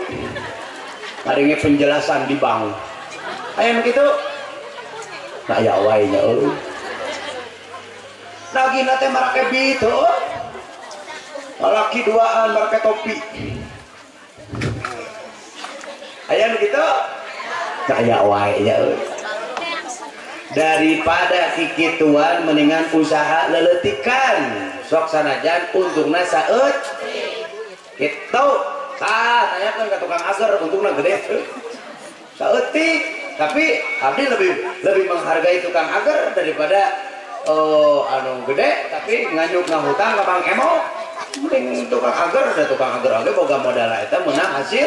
Kadenge penjelasan di bank. Aya nu kitu? Nah aya wae nya euy. Nagihna teh marake bit heuh. Laki duaan marake topi. Aya nu kitu? Nah aya wae nya euy. Daripada kikituan mendingan usaha leletikan. Sok sanajan untungna saeut. Kitu. Tah tanyakeun ka tukang ager untungna gede. Saeutik, tapi abdi lebih menghargai tukang ager daripada anu gede tapi nganyuk ngahutang ka Bank Emok. Mending tukang ager, da tukang ager oge boga modal eta meunang hasil.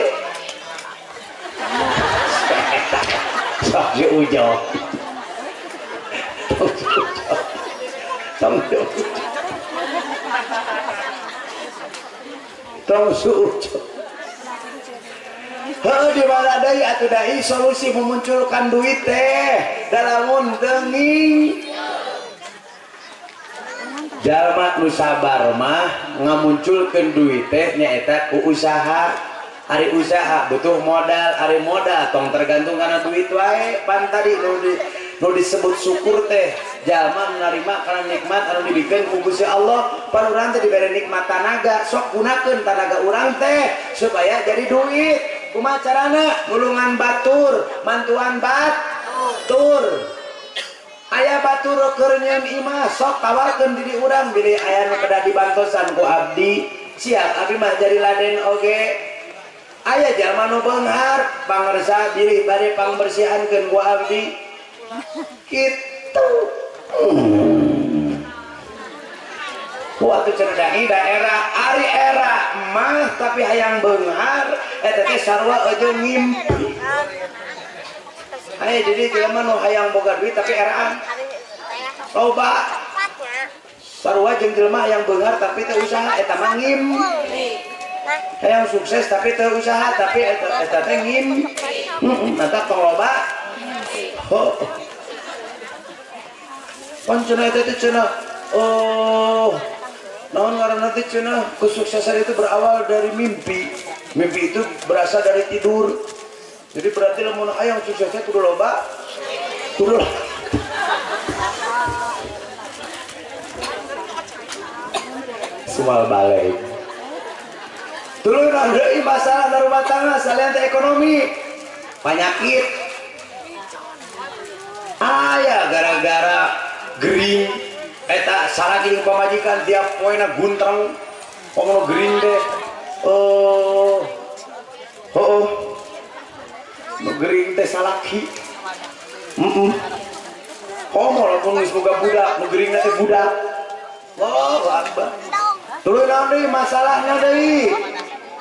Sok si Ujo. Tong si Ujo. Tong si Ujo. Heuh di mana deui atuh dai solusi memunculkan duit teh dalamun teuing. Jalma nu sabar mah ngamunculkeun duit teh nyaeta ku usaha. Ari usaha butuh modal, ari modal tong tergantung kana duit wae. Pan tadi nu disebut syukur teh jalma menerima kana nikmat anu dibikeun ku Gusti Allah. Pan urang teh dibere nikmat tanaga, sok gunakeun tanaga urang teh supaya jadi duit. Kumaha carana? Nulungan batur, mantuan batur. Aya batur keur nyeun imah, sok tawarkeun diri urang bilih aya nu kedah dibantosan ku abdi. Siap abdi mah jadi laden oge. Aya jalma nu beunghar, pangersa bilih bade pangbersihankeun ku abdi. Kitu. Waktu cenah daerah ari era mah tapi hayang beunghar eta teh sarua jeung ngimpi. Aya jadi jelema nu hayang boga duit tapi eraan. Loba. Sarua jeung jelema hayang beunghar tapi teu usaha eta mah ngimpi. Hayang sukses tapi teu usaha tapi eta teh ngimpi. Heeh, mantap tong loba. Oh. Pan cenah eta teh cenah oh Naon ngaranna teh cenah kesuksesan itu berawal dari mimpi. Mimpi itu berasal dari tidur. Jadi berarti lamun hayang suksesnya kudu loba, kudu semua balik. Tuluy deui masalah na rumah tangga salian teh ekonomi, penyakit. Aya gara-gara gering eta salaki jeung pamajikan tiap poena guntreng komo gering teh. Oh. Oh. Nu gering teh salaki. Heeh. Komo lamun geus boga budak, nu geringna teh budak. Allahu Akbar. Tuluy naon deui masalahna deui?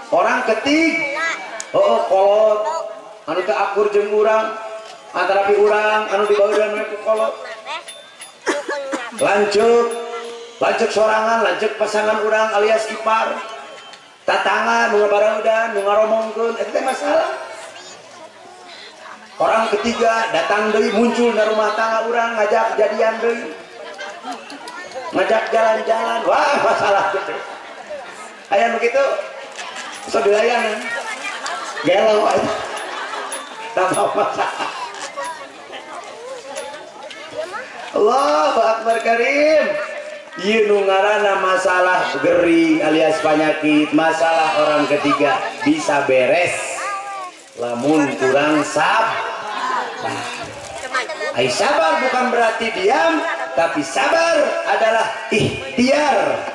Orang ketiga, oh kolot, anu teu akur jeung urang, antara pi urang anu dibaudan we ku kolot. Lanceuk, lanceuk sorangan, lanceuk pasangan urang alias ipar. Tatangga nu ngabaraudan, nu ngaromongkeun, eta teh masalah. Orang ketiga datang deui muncul na rumah tangga urang ngajak jadian deui. Ngajak jalan-jalan, wah masalah gitu. Aya nu kitu so dilayan gelo aja tambah masalah. Allahu Akbar Karim. Ieu nu ngaranna masalah gering alias penyakit, masalah orang ketiga bisa beres lamun kurang sabar. Ai sabar bukan berarti diam, tapi sabar adalah ikhtiar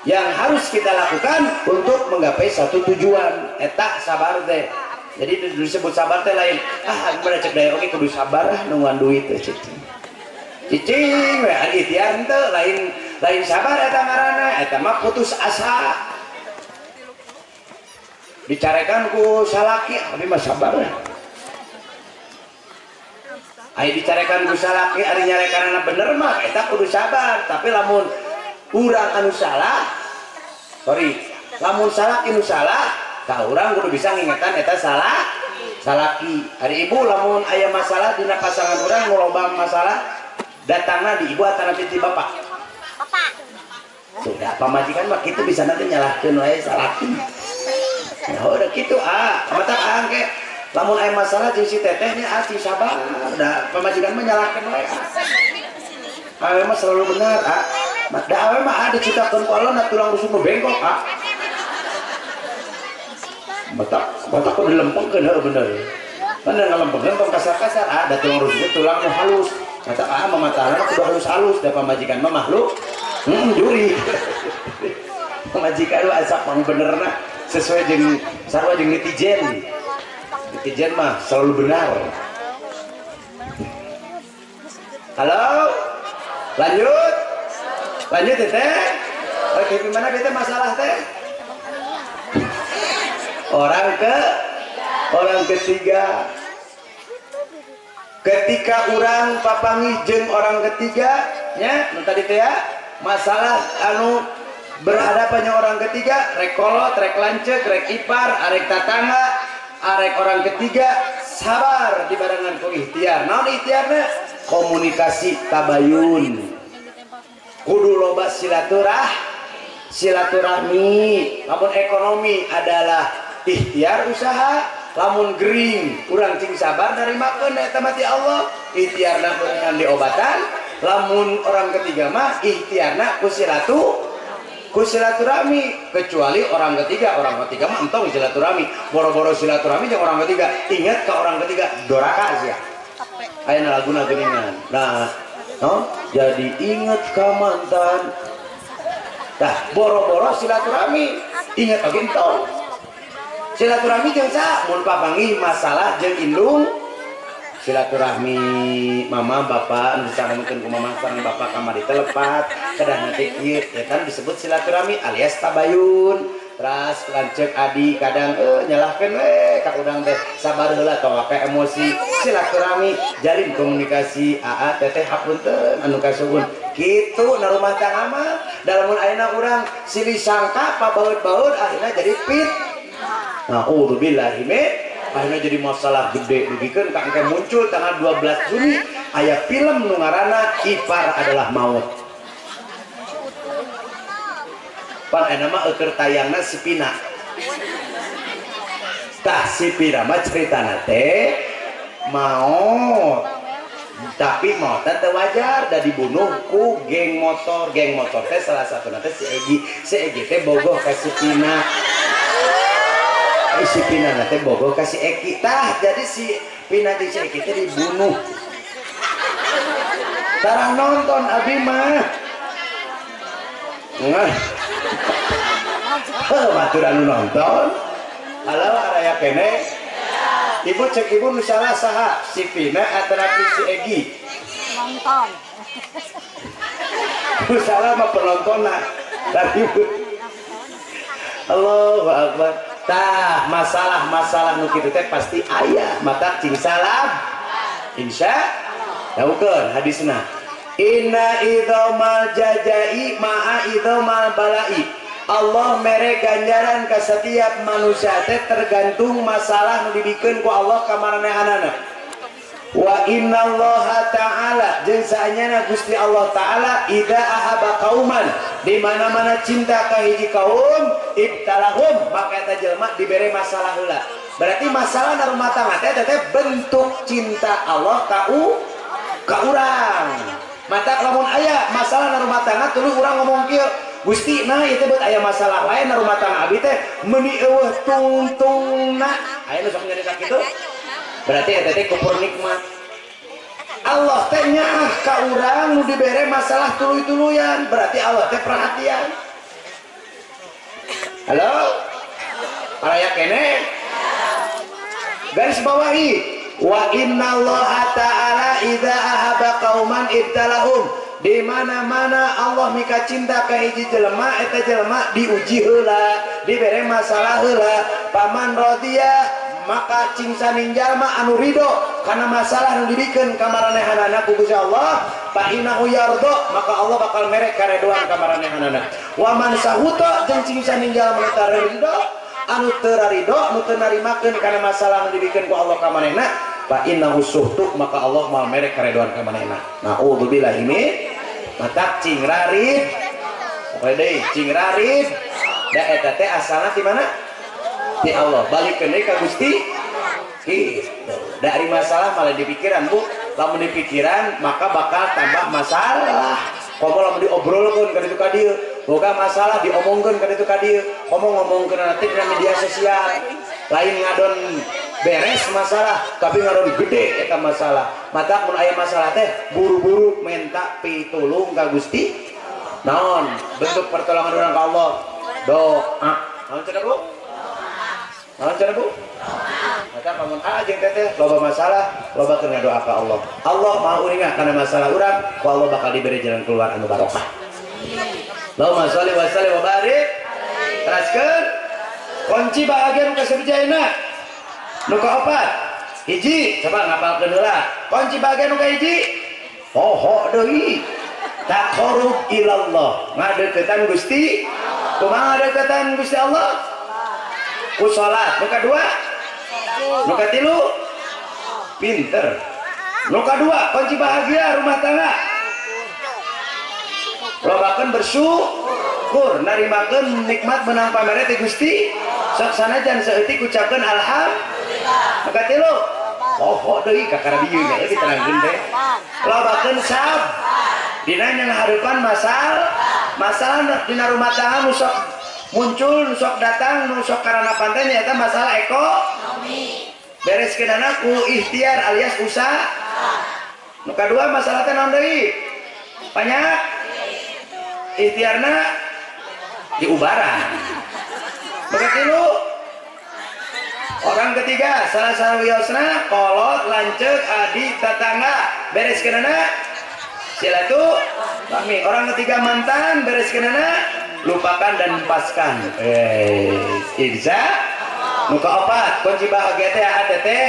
yang harus kita lakukan untuk menggapai satu tujuan. Eta sabar teh. Jadi disebut sabar teh lain. Ah, gimana cek daya oke kudu sabar ah nungguan duit teh cicing. Cicing we ari ikhtiar henteu lain lain sabar eta ngaranna, eta mah putus asa. Dicarekan ku salaki, abi mah sabar. Ai dicarekan ku salaki ari nyarekanana bener mah eta kudu sabar, tapi lamun urang anu salah, sorry, lamun salaki nu salah, tah urang kudu bisa ngingetan eta salah salaki. Ari ibu lamun aya masalah dina pasangan urang nu loba masalah, datangna di ibu atanapi ti bapak. Bapak. Sudah pamajikan mah kitu bisa nanti nyalahkeun wae salaki. Ya udah kitu ah, mata angke lamun aya masalah jeung si tetehnya ah si sabar, da pamajikan mah nyalahkeun wae. Awe mah selalu benar ah. Da awe mah ada diciptakeun ku Allah na tulang rusuk nu bengkok ah. Batak batak kudu dilempengkeun heuh bener. Kan ngalempengkeun tong kasar-kasar ah, da tulang rusuknya tulang nu halus. Kata ah mamatahna kudu halus-halus da pamajikan mah makhluk juri. Pamajikan mah asa pangbenerna sesuai jeung sarua jeung netizen. Netizen mah selalu benar. Halo? Lanjut? Lanjut ya teh? Oke, gimana teh masalah teh? Orang ketiga. Ketika urang papanggih jeung orang ketiga nya, nu tadi teh ya, masalah anu berhadapannya orang ketiga, rek kolot, rek lanceuk, rek ipar, arek tatangga, arek orang ketiga, sabar dibarengan ku ikhtiar. Naon ikhtiarna? Komunikasi tabayun. Kudu loba silaturahmi. Lamun ekonomi adalah ikhtiar usaha, lamun gering urang cing sabar narimakeun eta mah ti Allah, ikhtiarna dengan diobatan. Lamun orang ketiga mah ikhtiarna ku silaturahmi, kecuali orang ketiga mah entong silaturahmi, boro-boro silaturahmi jeung orang ketiga, ingat ke orang ketiga doraka sia. Aya laguna geuningan. Nah, no? Jadi ingat ke mantan. Tah, boro-boro silaturahmi, ingat oge entong. Silaturahmi jeung saha? Mun papanggih masalah jeung indung silaturahmi mama bapak nu disarankeun ku mama sareng bapak kamari teh lepat kedah nanti kieu ya kan disebut silaturahmi alias tabayun. Teras lanceuk adi kadang nyalahkeun we ka udang teh sabar heula tong make emosi. Silaturahmi jalin komunikasi aa teteh hapunten anu kasuhun kitu na rumah tangga mah. Da lamun ayeuna urang silih sangka pabaeut-baeut akhirna jadi pit. Na'udzubillahi min akhirnya jadi masalah gede dugikeun ka engke muncul tanggal 12 Juni aya film nu ngaranna Ipar Adalah Maut. Pan ayeuna mah eukeun tayangna si Pina. Tah si Pina mah ceritana teh maot. Tapi maotna teu wajar da dibunuh ku geng motor. Geng motor teh salah satuna teh si Egi. Si Egi teh bogoh ka si Pina. Si Pina teh bogoh ka si Eki. Tah jadi si Pina jeung si Eki teh dibunuh. Tara nonton abi mah. Nggah. Heuh batur anu nonton. Halo araya keneh. Ibu cek ibu nu salah saha? Si Pina atanapi si Egi? Nonton. Nu salah mah penontonna. Tapi Allahu Akbar. Tah masalah-masalah nu kitu teh pasti aya, maka cing salam. Insya daukeun hadisna. Inna idzamal jajai ma'a idzamal bala'i. Allah mere ganjaran ka setiap manusia teh tergantung masalah nu dibikeun ku Allah ka maranehanana. Wa innallaha ta'ala jeung saenyana Gusti Allah ta'ala idza ahaba kauman di mana-mana cinta ka hiji kaum ibtalahum maka eta jelema dibere masalah heula. Berarti masalah na rumah tangga teh teh bentuk cinta Allah ka urang. Mata lamun aya masalah na rumah tangga tuluy urang ngomong kieu, Gusti nah ieu teh beut aya masalah lain na rumah tangga abi teh meuni eueuh tungtungna. Aya nu sok nyarita kitu. Berarti eta teh kufur nikmat. Allah teh nyaah ka urang nu dibere masalah tuluy-tuluyan, berarti Allah teh perhatian. Halo? Paraya keneh? Garis bawahi wa innallaha ta'ala idza ahaba qauman ibtalahum. Di mana-mana Allah mika cinta ka hiji jelema eta jelema diuji heula, dibere masalah heula. Paman radiya maka cing saning jalma anu ridho kana masalah nu dibikeun ka maranehanana ku Gusti Allah, fa innahu yardo maka Allah bakal mere karedoan ka maranehanana. Wa man sahuta jeung cing saning jalma nu ridho anu teu ridho anu teu narimakeun kana masalah nu dibikeun ku Allah ka manehna, fa innahu suhtu maka Allah moal mere karedoan ka manehna. Naudzubillah ini matak cing rarid. Pokoe deui cing rarid da eta teh asalna ti mana? Ti Allah. Balikeun deui ka Gusti. Gitu. Dari masalah malah dipikiran, Bu. Lamun dipikiran maka bakal tambah masalah. Komo lamun diobrolkeun ka ditu ka dieu, boga masalah diomongkeun ka ditu ka dieu, komo ngomongkeun nanti dina media sosial. Lain ngadon beres masalah, tapi ngadon gede eta masalah. Mata mun aya masalah teh buru-buru menta pitulung ka Gusti. Naon bentuk pertolongan urang ka Allah? Doa. Naon cenah, Bu? Naon cenah, Bu? Maka lamun a jeung teteh loba masalah, loba keur ngadoa ka Allah. Allah Maha uninga kana masalah urang, ku Allah bakal diberi jalan keluar anu barokah. Allahumma sholli wa sallim wa barik. Teraskeun kunci bahagia nu kasabijayana. Nu kaopat, hiji, coba ngapalkeun heula. Kunci bahagia nu kahiji, poho deui. Taqarrub ilallah, ngadeuketan Gusti. Kumaha ngadeuketan Gusti Allah? Ku salat. Nu kadua, nu katilu, pinter. Nu kadua, kunci bahagia rumah tangga. Lobakeun bersyukur, narimakeun nikmat menang pamere ti Gusti. Sok sanajan saeutik ucapkeun alhamdulillah. Nu katilu, poho deui ka karadieu nya diterangkeun teh. Lobakeun sab. Dina nyanghareupan masalah dina rumah tangga nu sok muncul, nu sok datang, nu sok karana panten nyaeta masalah ekonomi. Bereskeunana ku ikhtiar alias usaha. Nu kadua masalah teh naon deui? Banyak ikhtiarna diubaran. Nu katilu, orang ketiga salah sawiosna kolot lanceuk adi tetangga bereskeunana silaturahmi. Orang ketiga mantan bereskeunana lupakan dan lepaskan. Insya nu kaopat kunci bahagia teh teh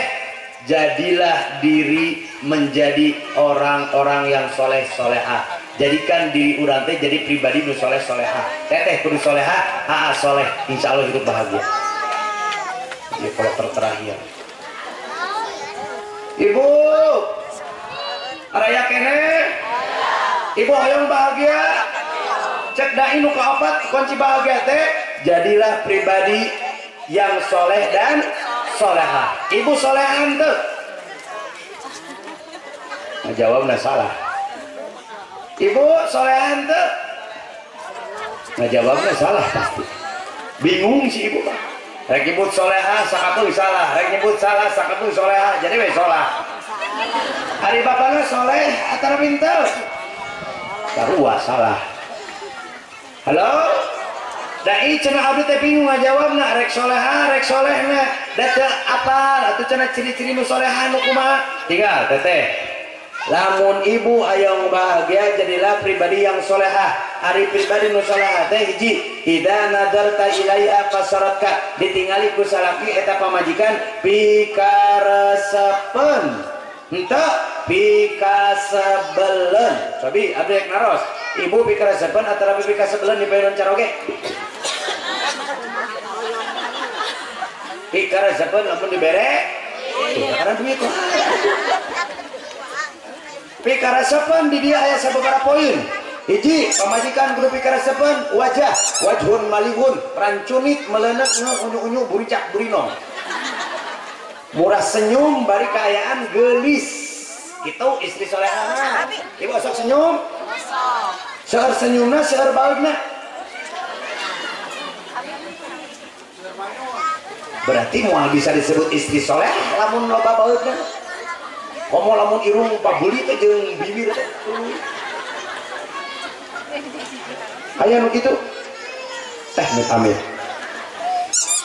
jadilah diri menjadi orang-orang yang soleh solehah. Jadikan diri urang teh jadi pribadi nu soleh solehah. Teteh kudu solehah, aa soleh, insya Allah hidup bahagia. Ini kalau terakhir. Ibu, araya kene, ibu hoyong bahagia, Cek dai nu kaopat kunci bahagia teh jadilah pribadi yang soleh dan soleha. Ibu solehan tuh? Nah, jawabnya salah. Ibu solehan tuh? Nah, jawabnya salah pasti. Bingung si ibu mah. Rek nyebut soleha sakapeung salah, rek nyebut salah sakapeung soleha, jadi we solah. Hari bapakna soleh atau pinter? Sarua salah. Halo? Dai cenah abdi teh bingung ngajawabna rek soleha rek solehna da teu apal atuh cenah ciri-ciri nu soleha nu kumaha? Tinggal teteh. Lamun ibu hayang bahagia jadilah pribadi yang soleha. Ari pribadi nu soleha teh hiji, idza nadarta ilaiha fasaratka, ditingali ku salaki eta pamajikan pikaresepeun. Henteu pikasebeleun. Sabi abdi rek naros. Ibu pikaresepeun atawa pikasebeleun dipayun caroge? Pikaresepeun lamun dibere tuh karena duit. Pikaresepeun di dia aya sababaraha poin. Hiji, pamajikan kudu pikaresepeun wajah, wajhun malihun, rancunit melenek unyu-unyu buricak burinong. Murah senyum bari kaayaan gelis. Kitu istri soleha. Ibu sok senyum. Seueur senyumna seueur baeugna. Berarti moal bisa disebut istri soleh lamun loba baeugna. Komo lamun irung pabuli teh jeung bibir teh. Aya nu kitu? Teh amit.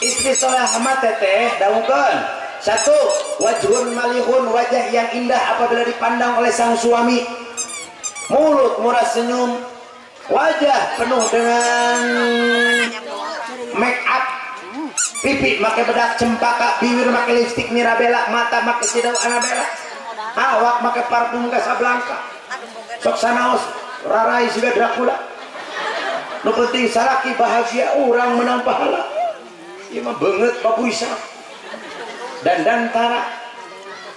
Istri soleh mah teteh dangukeun. Satu, wajhun malihun, wajah yang indah apabila dipandang oleh sang suami. Mulut murah senyum, wajah penuh dengan make up, pipi make bedak cempaka, bibir make lipstik Mirabella, mata make sidau Annabella, awak make parfum Casablanca, sok sanaos rarai siga Dracula. Nu penting salaki bahagia, urang menang pahala. Ieu mah beungeut papuisa. Dandan tara.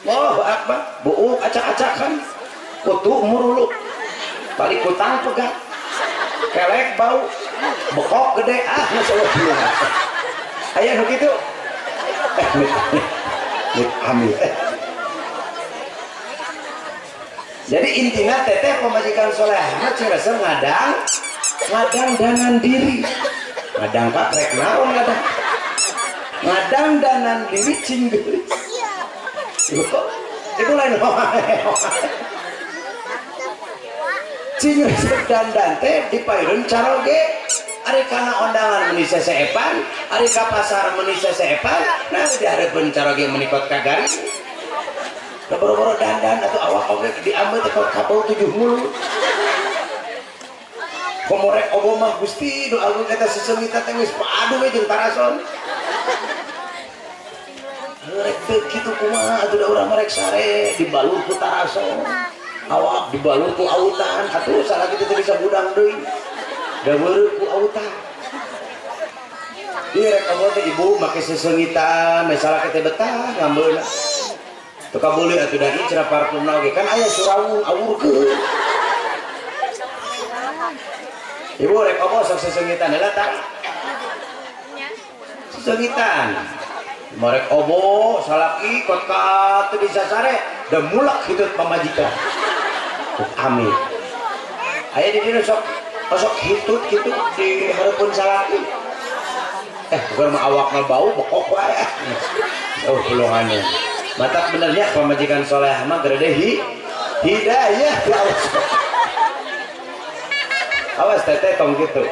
Allahu akbar, buuk acak-acakan, kutu muruluk, tali kutang pegat, kelek bau, bekok gede, ah masalah gila. Aya nu kitu? Amit. Jadi intinya teteh pemajikan soleh mah cing resep ngadang danan diri. Ngadang kakrek naon ngadang. Ngadang danan diri cing geulis. Ibu lain cing resep dandan teh dipayun caroge. Ari kana ondangan meuni seseepan, ari ka pasar meuni seseepan, nah dihareupeun caroge menikot ka garing. Boro-boro dandan atau awak oge diambil teh kabau 7 mulu. Komorek obo mah Gusti nu agung eta seseungita teh geus padu we jeung tarason. Rek teu kitu kumaha atuh da urang mah rek sare dibalur ku tarason. Awak dibalur ku autan atuh salah kitu teh bisa budang deui. Da weureuh ku autan. Ieu rek obo teh ibu make seseungita masalah teh betah ngambeuna. Teu kabeuli atuh da ieu cenah parfumna oge kan aya surawung awurkeun. Ibu rek obo sok seseungitan heula tah. Seseungitan. Marek obo salaki kot ka teu bisa sare da mulak hitut pamajikan. Amin. Aya di dieu sok sok hitut kitu di hareupeun salaki. Bukan mah awakna bau bekok wae. Oh, pulungannya. Matak benernya pamajikan soleh mah gede hidayah ya Allah. Awas teteh tong gitu.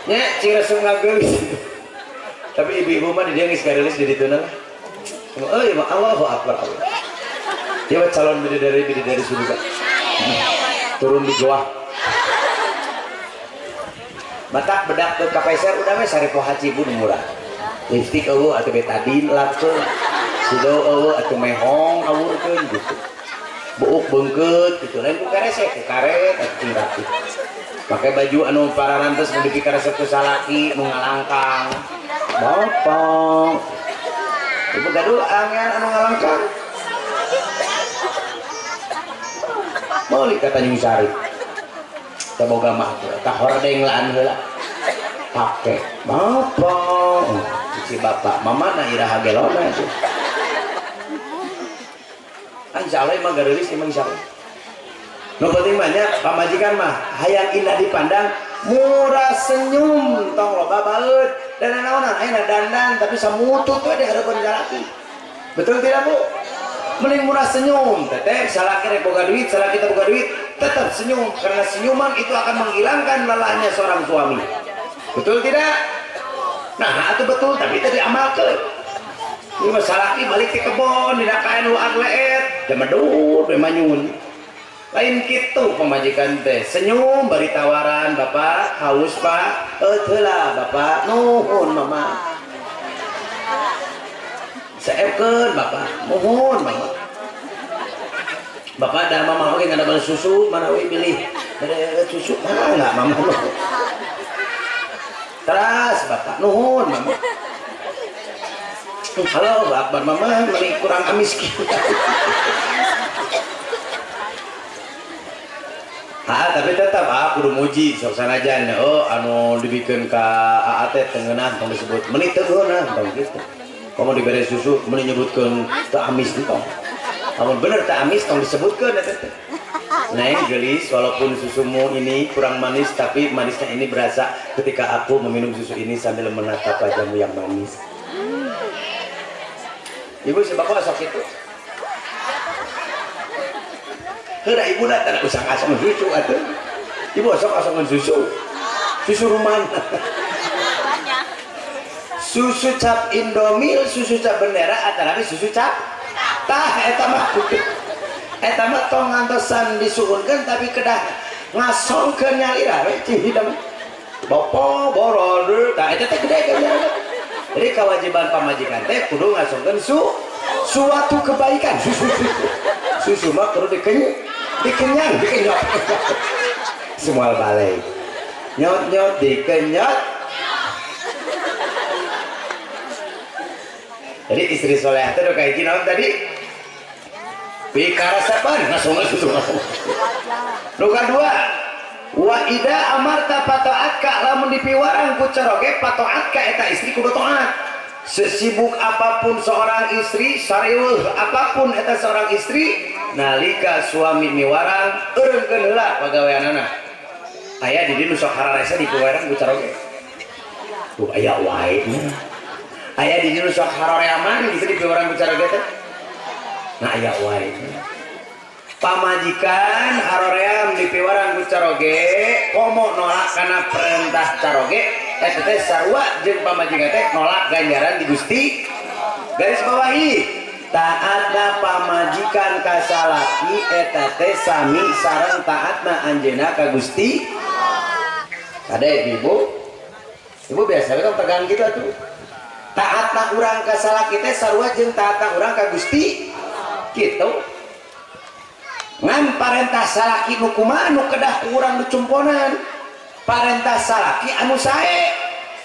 Nya cing resep ngageulis. Tapi ibu-ibu mah di dia geus gareulis di dituna lah. Euy mah Allahu akbar Allah. Dia mah calon bidadari surga. Turun di goa. Matak bedak ke kapeser udah we sarepo haji pun murah. Lipstik eueuh atuh betadine lapkeun. Sido eueuh atuh mehong awurkeun gitu. Buuk beungkeut gitu lain ku karese ku karet atuh rapi. Pakai baju anu pararantes nu dipikaresep ku salaki nu ngalangkang. Bapak. Ibu gaduh angean anu ngalangkang. Meuli kata Nyung Sari. Teu boga mah teh eta hordeng laan heula. Pake. Bapak, si bapak, mama na iraha gelona tuh. Insya Allah emang gareulis emang insya Allah. Nu penting mah nya pamajikan mah hayang indah dipandang, murah senyum, tong loba baeud. Dan naonan ayeuna dandan tapi samutut we di hareupeun salaki. Betul tidak, Bu? Mending murah senyum, teteh salaki rek boga duit, salaki teu boga duit, tetap senyum karena senyuman itu akan menghilangkan lelahnya seorang suami. Betul tidak? Nah, itu betul tapi tadi diamalkeun. Ini mah salaki balik ke kebon, dina kaen luar leet, jamedut we manyun. Lain kitu pamajikan teh, senyum bari tawaran, "Bapak, haus, Pak?" "Teu lah, Bapak." "Nuhun, Mama." "Seepkeun, Bapak." "Nuhun, Mama." "Bapak da mama oge ngadamel susu, mana we bilih." "Bere susu, mangga Mama." "Teras, Bapak." "Nuhun, Mama." Halo, Akbar Mama, meni kurang amis kieu. Ha, tapi tetap kudu muji sok sanajan oh anu dibikeun ka AA teh teu ngeunah tong disebut meuni teu ngeunah tong kitu. Komo dibere susu meuni nyebutkeun teu amis tong. Lamun bener teu amis tong disebutkeun eta teh. Neng geulis walaupun susumu ini kurang manis tapi manisnya ini berasa ketika aku meminum susu ini sambil menatap wajahmu yang manis. Ibu si bapak sok kitu. Heura ibu da teu usah ngasong susu atuh. Ibu sok asongan susu. Susu rumana. Susu cap Indomil, susu cap bendera atanapi susu cap tah eta mah. Eta mah tong ngantosan disuhunkeun tapi kedah ngasongkeun nyalira we cihidem. Bapak borode tah eta teh gede ganjaranna. Jadi kewajiban pamajikan teh kudu ngasongkeun suatu kebaikan. Susu susu mah kudu dikenyang dikenyot. Semua balik nyot nyot dikenyot. Jadi istri soleh itu udah kayak gini tadi pikarasapan ngasongkeun susu. Luka dua wa ida amarta patoatka lamun dipiwarang ku caroge patoatka eta istri kudu taat. Sesibuk apapun seorang istri, sariweuh apapun eta seorang istri, nalika suami miwarang eureunkeun heula pagaweanana. Aya di dieu nu sok hararese dipiwarang ku caroge. Tuh aya wae. Aya di dieu nu sok haroreaman gitu dipiwarang ku caroge teh. Nah aya wae. Pamajikan haroream dipiwarang ku caroge, komo nolak kana perintah caroge, eta teh sarua jeung pamajikan teh nolak ganjaran di Gusti. Garis bawahi, taatna pamajikan ka salaki eta teh sami sareng taatna anjeunna ka Gusti. Kade ibu? Ibu biasa we kan tegang gitu atuh. Taatna urang ka salaki teh sarua jeung taatna urang ka Gusti. Kitu. Ngan parentah salaki nu kumaha nu kedah ku urang dicumponan. Parentah salaki anu sae.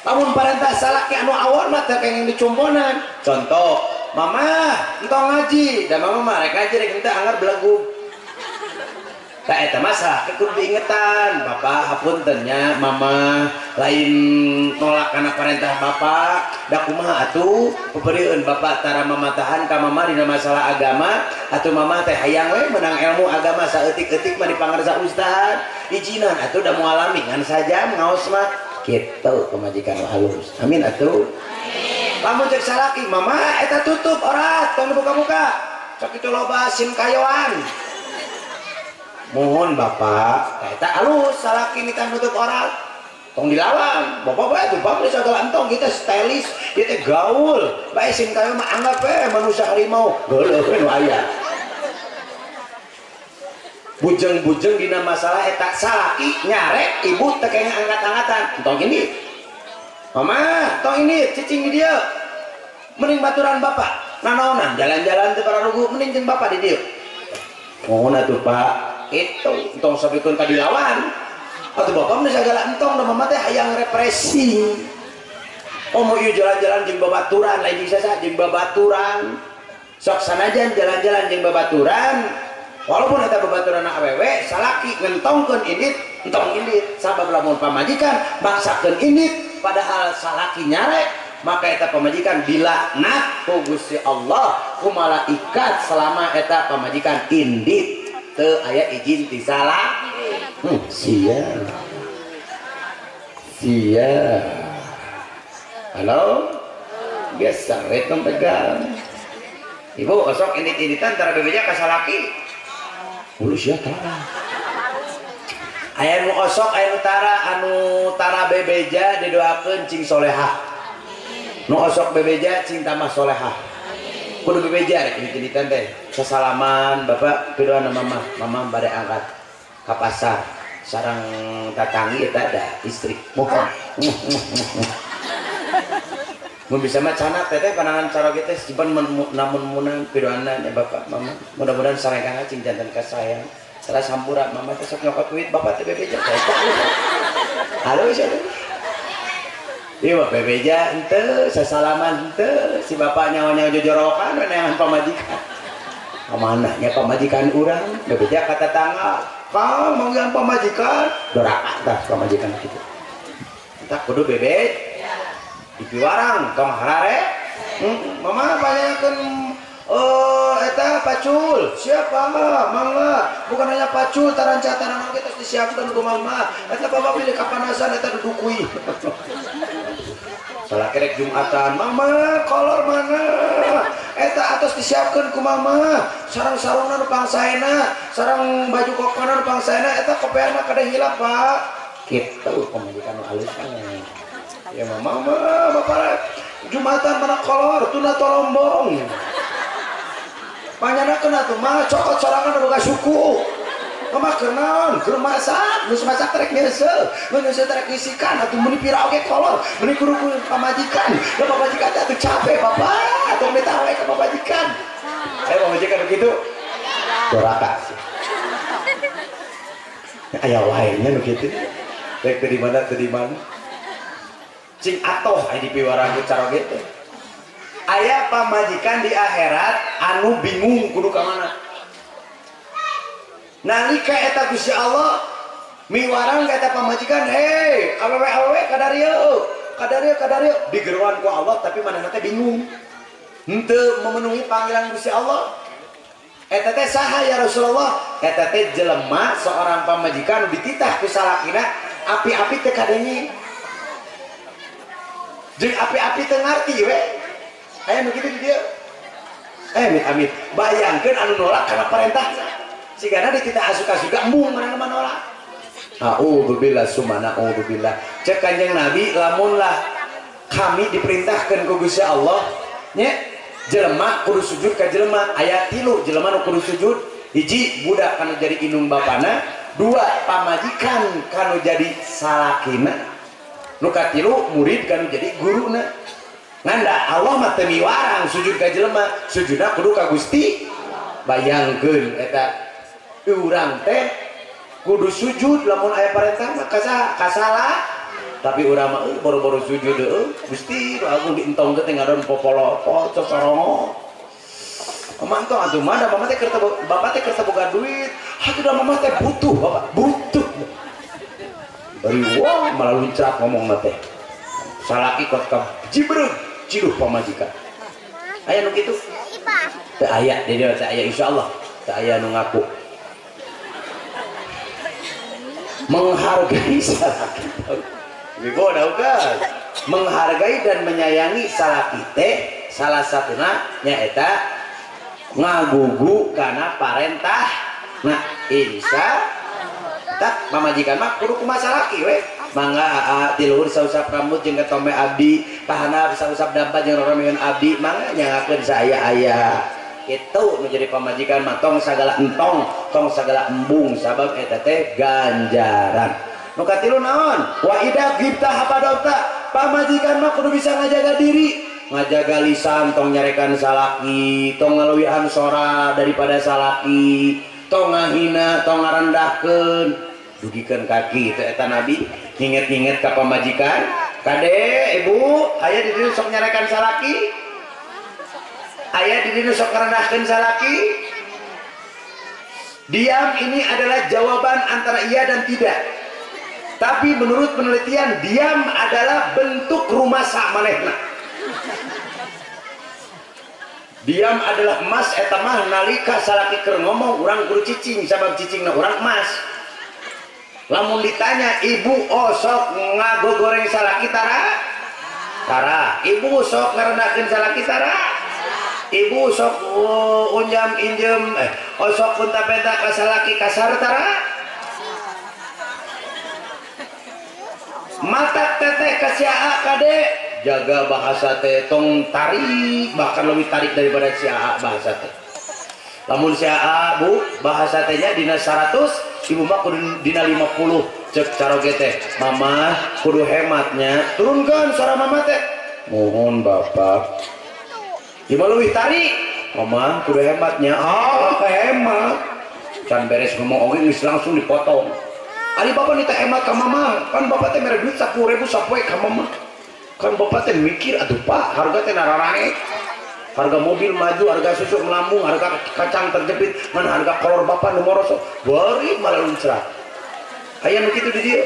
Lamun parentah salaki anu awon mah teu kenging dicumponan. Contoh, mama entong ngaji, da mama mah rek ngaji rek henteu anggar belegug. Tah eta mah salaki kudu diingetan, bapak hapunten nya mama lain nolak kana parentah bapak, da kumaha atuh peperieun bapak tara mamatahan ka mama dina masalah agama, atuh mama teh hayang we menang ilmu agama saeutik-eutik mah dipangarsa ustad, izinan atuh da moal lami ngan sajam ngaos mah kitu pamajikan nu halus. Amin atuh. Lamun cek salaki mama eta tutup orat tong dibuka-buka. Sok kitu loba sim kayoan. Mohon bapak, eta alus salaki nitah nutup orat. Tong dilawan, bapak bae tuh bapak segala entong kita stylish, ieu teh gaul. Bae sim kayo mah anggap we manusia harimau, geuleuh we nu aya. Bujeng-bujeng dina masalah eta salaki nyarek ibu teh kenging angkat-angkatan. Entong ini. Mama, tong ini cicing di dieu. Mending baturan bapak. Nanaonan jalan-jalan teu pararugu mending jeung bapak di dieu. Mohon atuh Pak. Itu entong sapikeun ka dilawan. Atuh bapak mah sagala entong da mama teh hayang refreshing. Oh mau ieu jalan-jalan jeung babaturan lain jeung sasa jeung babaturan. Sok sanajan jalan-jalan jeung babaturan, walaupun eta babaturan awewe salaki ngentongkeun indit Entong indit sabab lamun pamajikan maksakeun indit padahal salaki nyarek maka eta pamajikan dilaknat ku Gusti Allah ku malaikat selama eta pamajikan indit teu aya izin ti salaki. Sia. Sia. Halo? Biasa we tong tegal. Ibu osok indit-inditan tara bebeja ka salaki. Ulu sia tara. Aya nu osok aya nu tara anu tara bebeja didoakeun cing solehah. Nu osok bebeja cing tambah solehah. Kudu bebeja rek indit-inditan teh. Sasalaman bapak kedoana mama, mama bade angkat ka pasar sareng tatangi eta ada istri. Mohon. Mun bisa mah canak teteh panangan caroge teh jiban namun munang pidoana nya bapak mama. Mudah-mudahan sarekana cing janten ka sayang. Salah sampura mama teh sok nyokot duit bapak teh bebeja. Halo sia teh. Ieu mah bebeja henteu sasalaman henteu si bapak nyawa-nyawa jojorokan we neangan pamajikan. Kamana nya pamajikan urang bebeja ka tetangga. Kang manggihan pamajikan doraka tah pamajikan kitu. Tah kudu bebej. Dipiwarang tong harare. Mama banyakeun eta pacul siapa mangga bukan hanya pacul taranca-tarangan kita harus disiapkan ku mama eta bapak pilih kapanasan eta dudukui salah kerek jumatan mama kolor mana eta atos disiapkan ku mama sarang-sarungna nu pangsaena sarang baju kokona nu pangsaena eta kopeana kada hilap pak kitu pamajikan nu alus ya mama bapak jumatan mana kolor tuna tolombong panyana kena tuh mah cokot sorangan boga suku mama kenaon keur masak geus masak trek nyeuseul mun nyeuseul trek ngisikan atuh meuni pira oge kolor meuni kudu ku pamajikan da pamajikan teh atuh capek bapak atuh minta wae ka pamajikan ayo pamajikan begitu doraka aya wae nya nu kitu rek teu di mana teu di mana cing atoh aya dipiwarang ku caroge teh. Aya pamajikan di akhirat anu bingung kudu ka mana. Nalika eta Gusti Allah miwarang ka eta pamajikan, hei awewe awewe kadarieu kadarieu kadarieu digeruan ku Allah tapi manehna teh bingung henteu memenuhi panggilan Gusti Allah. Eta teh saha ya Rasulullah? Eta teh jelema seorang pamajikan nu dititah ku salakina api-api teu kadenge jeung api-api teu ngarti we. Aya nu kitu di dieu. Amit amit. Bayangkeun anu nolak kana perintah. Sigana dititah asuka-asuka embung manehna mah nolak. A'udzubillah summa na'udzubillah. Cek Kanjeng Nabi lamun lah kami diperintahkeun ku Gusti Allah nya jelema kudu sujud ka jelema aya tilu jelema nu kudu sujud. Hiji budak kanu jadi indung bapana, dua pamajikan kanu jadi salakina, nu katilu murid kanu jadi guruna. Nganda Allah mah teu miwarang sujud ka jelema, sujudna kudu ka Gusti. Bayangkeun eta urang teh kudu sujud lamun aya parentah mah kasalah. Tapi urang mah boro-boro sujud heueuh Gusti agung dientongkeun teh ngadon popolopo cocorongo. Mama entong atuh mah da mama teh keur bapak teh keur boga duit. Atuh da mama teh butuh bapak, butuh. Bari wah malah luncrak ngomongna teh. Salaki kot ka jibreug ciduh pamajikan. Aya nu kitu? Teu aya di dieu teu aya insyaallah teu aya nu ngaku. Menghargai salaki. Ibu kan? Menghargai dan menyayangi salaki teh salah satuna nyaeta ngagugu kana parentah. Nah, insya tak pamajikan mah kudu kumaha salaki we. Mangga aa ti luhur sausap rambut jeung ketombe abdi, pahanap sausap dampa jeung roromeun abdi, mangga nyangakeun saaya-aya. Kitu nu jadi pamajikan mah tong sagala entong, tong sagala embung sabab eta teh ganjaran. Nu katilu naon? Wa idza ghibta habadota. Pamajikan mah kudu bisa ngajaga diri, ngajaga lisan, tong nyarekan salaki, tong ngaluwihan sora daripada salaki, tong ngahina, tong ngarendahkeun, dugikeun kaki. Itu eta Nabi nginget-nginget ka pamajikan. Kade ibu, aya di dieu sok nyarekan salaki, aya di dieu sok ngarendahkeun salaki. Diam ini adalah jawaban antara iya dan tidak. Tapi menurut penelitian diam adalah bentuk rumasa manehna. Diam adalah emas eta mah nalika salaki keur ngomong urang kudu cicing sabab cicingna urang emas. Lamun ditanya ibu osok ngagogoreng salaki tara? Tara. Ibu sok ngarendakeun salaki tara? Ibu sok unjam injem osok punta-penta ka salaki kasar tara? Mata teteh ka si AA kade jaga bahasa teh tong tarik bahkan lebih tarik daripada si AA bahasa teh. Lamun si AA bu bahasa tehnya dina 100 ibu mah kudu dina 50 cek caroge teh mama kudu hematnya turunkan suara mama teh mohon bapak ibu lebih tarik mama kudu hematnya ah hemat can beres ngomong oge geus langsung dipotong. Ari bapak nita hemat ka mama kan bapak teh mere duit 10.000 sapoe ka mama kan bapak teh mikir atuh pak harga teh nararaek harga mobil maju harga susu melambung harga kacang terjepit mana harga kolor bapak nu morosok bari malah luncrat aya nu kitu di dieu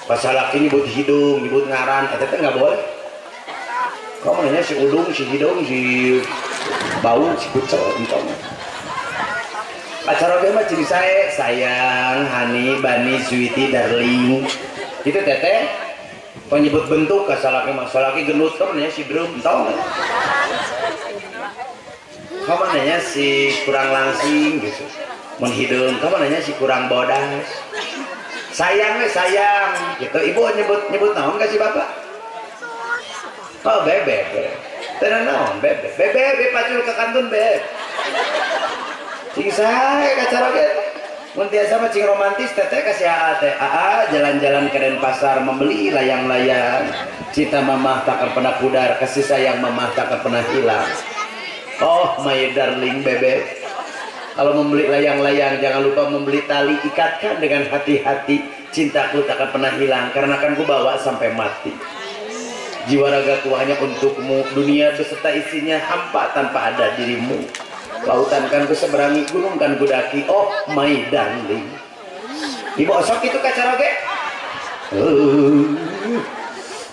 pasal laki nyebut hidung nyebut ngaran eta teh enggak boleh. Kamu nanya si udung si hidung si bau si kucel entong acara mah ciri saya sayang hani bani sweetie darling gitu teteh penyebut bentuk ka salaki mah salaki gendut kamu nanya si drum entong kamu nanya si kurang langsing gitu mun hidung kamu nanya si kurang bodas sayang sayang gitu ibu nyebut nyebut naon ka si bapak oh bebek teu naon bebek bebek pacul ke kantun beb cing sae kacaroge mun tiasa mah cing romantis teteh ka si AA teh AA jalan-jalan ke Denpasar membeli layang-layang cinta mamah takkan pernah pudar kasih sayang mamah takkan pernah hilang. Oh my darling bebek kalau membeli layang-layang jangan lupa membeli tali ikatkan dengan hati-hati cintaku takkan pernah hilang karena kan ku bawa sampai mati. Jiwa ragaku hanya untukmu dunia beserta isinya hampa tanpa ada dirimu. Lautan kan ku seberangi, gunung kan ku daki. Oh my darling. Ibu osok itu kacaroge.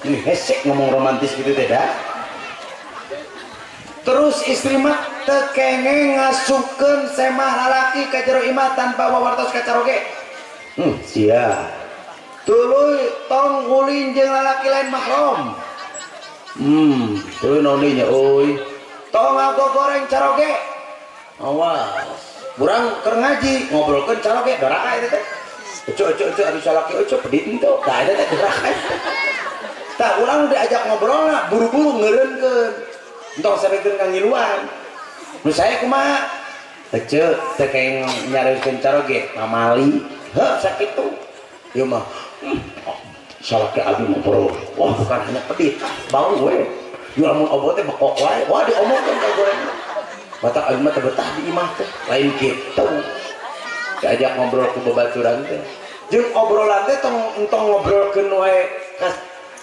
Ini hesek ngomong romantis gitu tidak? Terus istri mah teu kengeng ngasupkeun semah lalaki ka jero imah tanpa wawartos kacaroge. Sia. Tuluy tong ulin jeung lalaki lain mahram. Tuluy naon deui nya euy. Tong ngagogoreng caroge. Awas, kurang keur ngaji ngobrolkeun caroge doraka eta teh. Ece ece ece ari salaki ece pedit henteu. Tah eta teh doraka. Tah urang diajak ngobrolna buru-buru ngeureunkeun. Entong sarekeun ka ngiluan. Nu saya kumaha? Ece teh kayak nyarioskeun caroge mamali. Heuh sakitu. Ieu mah salaki abdi ngobrol. Wah bukan hanya pedit, bau we. Ieu lamun obot teh bekok wae. Wah diomongkeun ka gorengna. Batak abdi mah teu betah di imah teh lain kitu diajak ngobrol ku babaturan teh jeung obrolan teh tong entong ngobrolkeun wae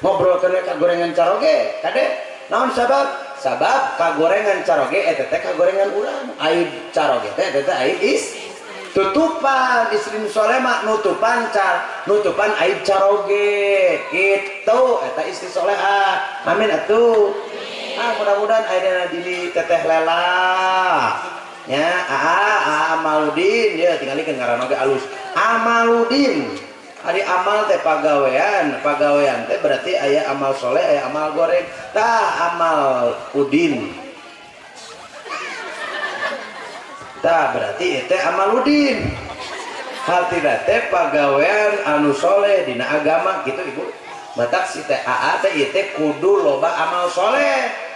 ngobrolkeun wae kagorengan caroge kade naon sabab sabab kagorengan caroge eta teh kagorengan urang aib caroge teh eta teh aib is tutupan istri nu soleh mah nutupan car nutupan aib caroge kitu eta istri soleha amin atuh. Ah mudah-mudahan ayeuna dili teteh lela nya aa Amaludin ya tingalikeun ngaran oge alus Amaludin ari amal teh pagawean pagawean teh berarti aya amal soleh aya amal goreng tah amal udin tah berarti teh Amaludin hartina teh pagawean anu soleh dina agama gitu ibu batak si teh aa teh ieu teh kudu loba amal soleh.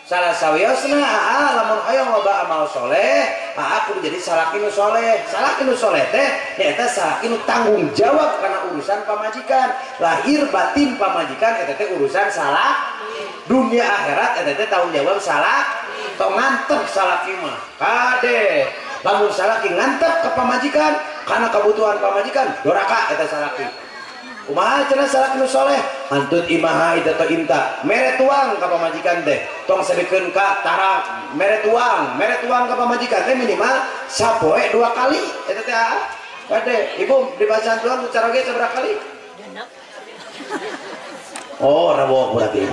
Salah sawiosna aa lamun hoyong loba amal soleh aa kudu jadi salaki nu soleh. Salaki nu soleh teh nyaeta salaki nu tanggung jawab karena urusan pamajikan lahir batin pamajikan eta teh urusan salah dunia akhirat eta teh tanggung jawab salah tong ngantep salaki mah kade lamun salaki ngantep ke pamajikan karena kebutuhan pamajikan doraka eta salaki. Kumaha cenah salaki nu soleh antut imaha ida teu inta mere tuang ka pamajikan teh tong sabikeun ka tara mere tuang ka pamajikan teh minimal sapoe 2 kali eta teh kade ibu dibacaan tuang ku caroge sabaraha kali Oh, rawok berarti.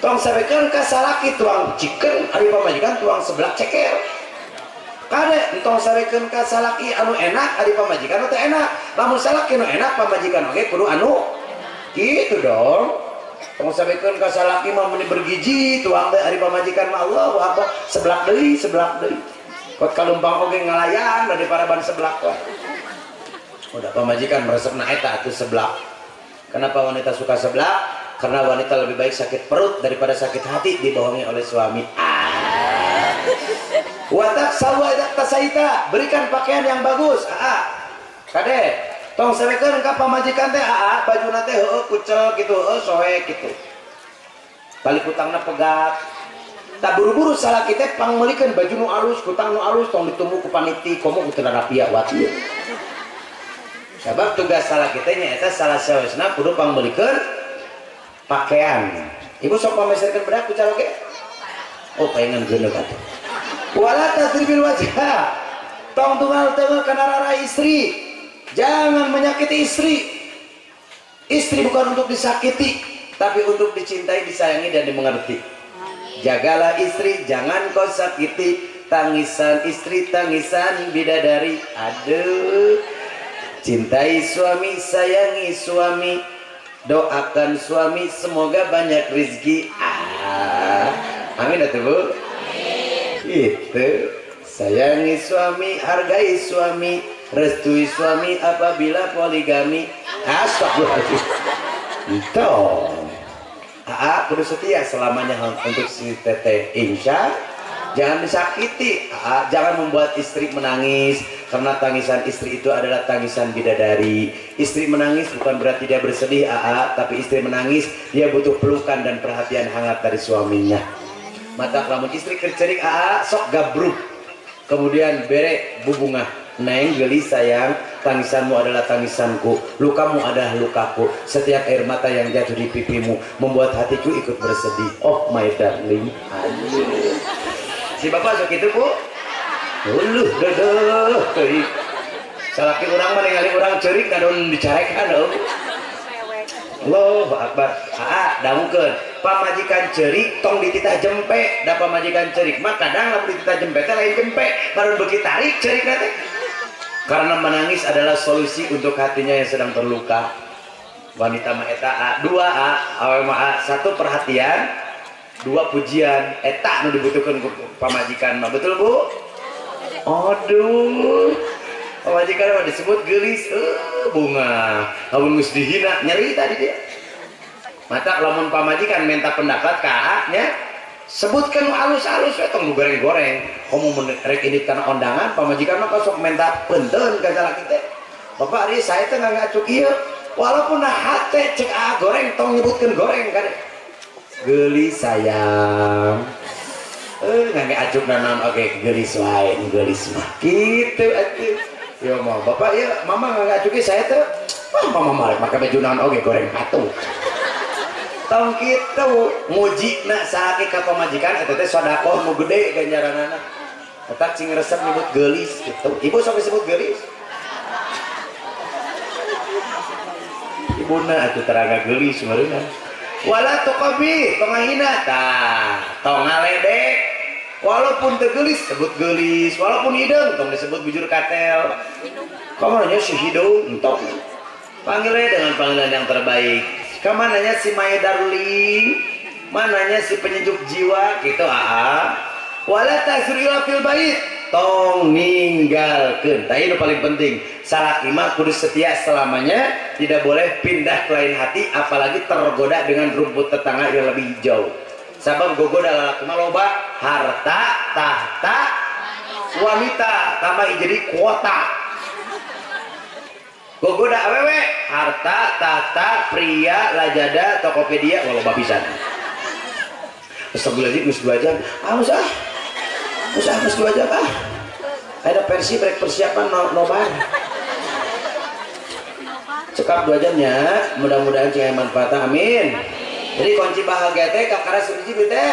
Tong sabekeun ka salaki tuang chicken ari pamajikan tuang seblak ceker. Kade entong sabekeun ka salaki anu enak ari pamajikan teu enak. Lamun salaki nu enak pamajikan oge kudu anu gitu dong. Tong sabekeun ka salaki mah meuni bergizi tuang teh ari pamajikan mah Allahu Akbar seblak deui seblak deui. Kot kalumpang oge ngalayan dari paraban seblak wae. Udah pamajikan meresepna eta atuh seblak. Kenapa wanita suka seblak? Karena wanita lebih baik sakit perut daripada sakit hati dibohongi oleh suami. Ah. Watak sawa tasaita, berikan pakaian yang bagus. Aa. Kade, tong sabekeun ka pamajikan teh aa, bajuna teh heueuh kucel kitu, heueuh soek kitu. Tali kutangna pegat. Tak buru-buru salaki teh pangmeulikeun baju nu alus, kutang nu alus tong ditunggu ku paniti, komo ku teu rapia wat. Sabab tugas salaki teh nyaeta salah sawiosna kudu pangmeulikeun pakaian. Ibu sok pameserkeun bedak ku caloge? Oh, paengan geuneuh atuh. Wala tadribil wajha. Tong tunggal tengah kana rara istri. Jangan menyakiti istri. Istri bukan untuk disakiti, tapi untuk dicintai, disayangi dan dimengerti. Jagalah istri, jangan kau sakiti. Tangisan istri, tangisan bidadari. Aduh. Cintai suami, sayangi suami, doakan suami semoga banyak rezeki. Ah, amin atuh Bu. Itu sayangi suami, hargai suami, restui suami apabila poligami. Astagfirullahaladzim. Itu aa kudu setia selamanya untuk si teteh insya. Jangan disakiti, aa, jangan membuat istri menangis karena tangisan istri itu adalah tangisan bidadari. Istri menangis bukan berarti dia bersedih, aa, tapi istri menangis dia butuh pelukan dan perhatian hangat dari suaminya. Mata lamun istri kercerik aa sok gabruk, kemudian bere bubungah. Neng geli sayang, tangisanmu adalah tangisanku, lukamu adalah lukaku. Setiap air mata yang jatuh di pipimu membuat hatiku ikut bersedih. Oh my darling. Aduh. Si bapak sok itu bu, uluh dodoh teuing. Salaki urang mah ningali urang ceurik ngadon dicarekan euy. Allahu Akbar. Aa, dangukeun. Pamajikan ceurik tong dititah jempe, da pamajikan ceurik mah kadang lamun dititah jempe teh lain jempe, baru beuki tarik ceurikna teh. Karena menangis adalah solusi untuk hatinya yang sedang terluka. Wanita mah eta a, dua a, awe mah a, satu perhatian, dua pujian. Eta nu dibutuhkan ku pamajikan mah, betul Bu? Aduh. Pamajikan mah disebut geulis, bunga. Lamun geus dihina nyeri tadi dia. Mata lamun pamajikan minta pendapat ka A nya, sebutkan nu alus-alus we tong nu goreng-goreng. Komo mun rek indit kana ondangan, pamajikan mah sok minta punten ka salaki teh. Bapak ari saya teh ngacuk ieu. Walaupun hate cek A goreng tong nyebutkeun goreng kan. Geulis sayang. Ngangge acuk naon oge geulis wae, geulis mah. Kitu atuh. Ya mau bapak ya mama nggak ngacuki saya tuh. Wah mama mah rek make baju naon oge goreng patuh. Tong kitu muji na salaki ka pamajikan eta teh sedekah nu gede ganjaranana. Eta cing resep nyebut geulis kitu. Ibu sok disebut geulis. Ibuna atuh teraga geulis meureunna. Wala tuqabi tong ngahina tah, tong ngaledek. Walaupun teu geulis sebut geulis, walaupun hideung tong disebut bujur katel. Kamananya si hideung entong. Panggilnya dengan panggilan yang terbaik. Kamananya si my darling, mananya si penyejuk jiwa gitu aa. Wala tazrila fil bait, tong ninggalkeun. Tah ini paling penting. Salaki mah kudu setia selamanya, tidak boleh pindah ke lain hati apalagi tergoda dengan rumput tetangga yang lebih hijau. Sabab gogoda lalaki mah loba harta, tahta, wanita, tambah jadi kuota. Gogoda awewe, harta, tahta, pria, lajada, Tokopedia, loba pisan. Astagfirullahaladzim, geus 2 jam. Ah, geus ah. Geus ah, geus 2 jam ah. Ada versi break persiapan nobar. Cekap 2 jamnya, mudah-mudahan cing manfaat. Amin. Jadi kunci bahagia teh kakara hiji teh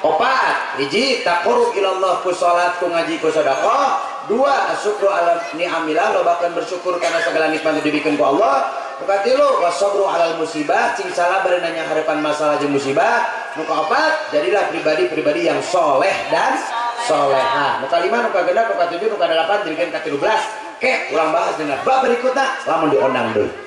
opat, hiji taqarrub ilallah ku salat ku ngaji ku sedekah, dua asyukru ala ni'amillah, lobakeun bersyukur karena segala nikmat yang diberikan ku Allah, Nu katilu wasabru alal musibah, cing sabar nanya harapan masalah jeung musibah. Nu kaopat jadilah pribadi-pribadi yang soleh dan solehah. Nu kalima, nu kagenep, nu katujuh, nu kadalapan, jadikan ka-13. Ke urang bahas dina bab berikutna lamun diondang deui.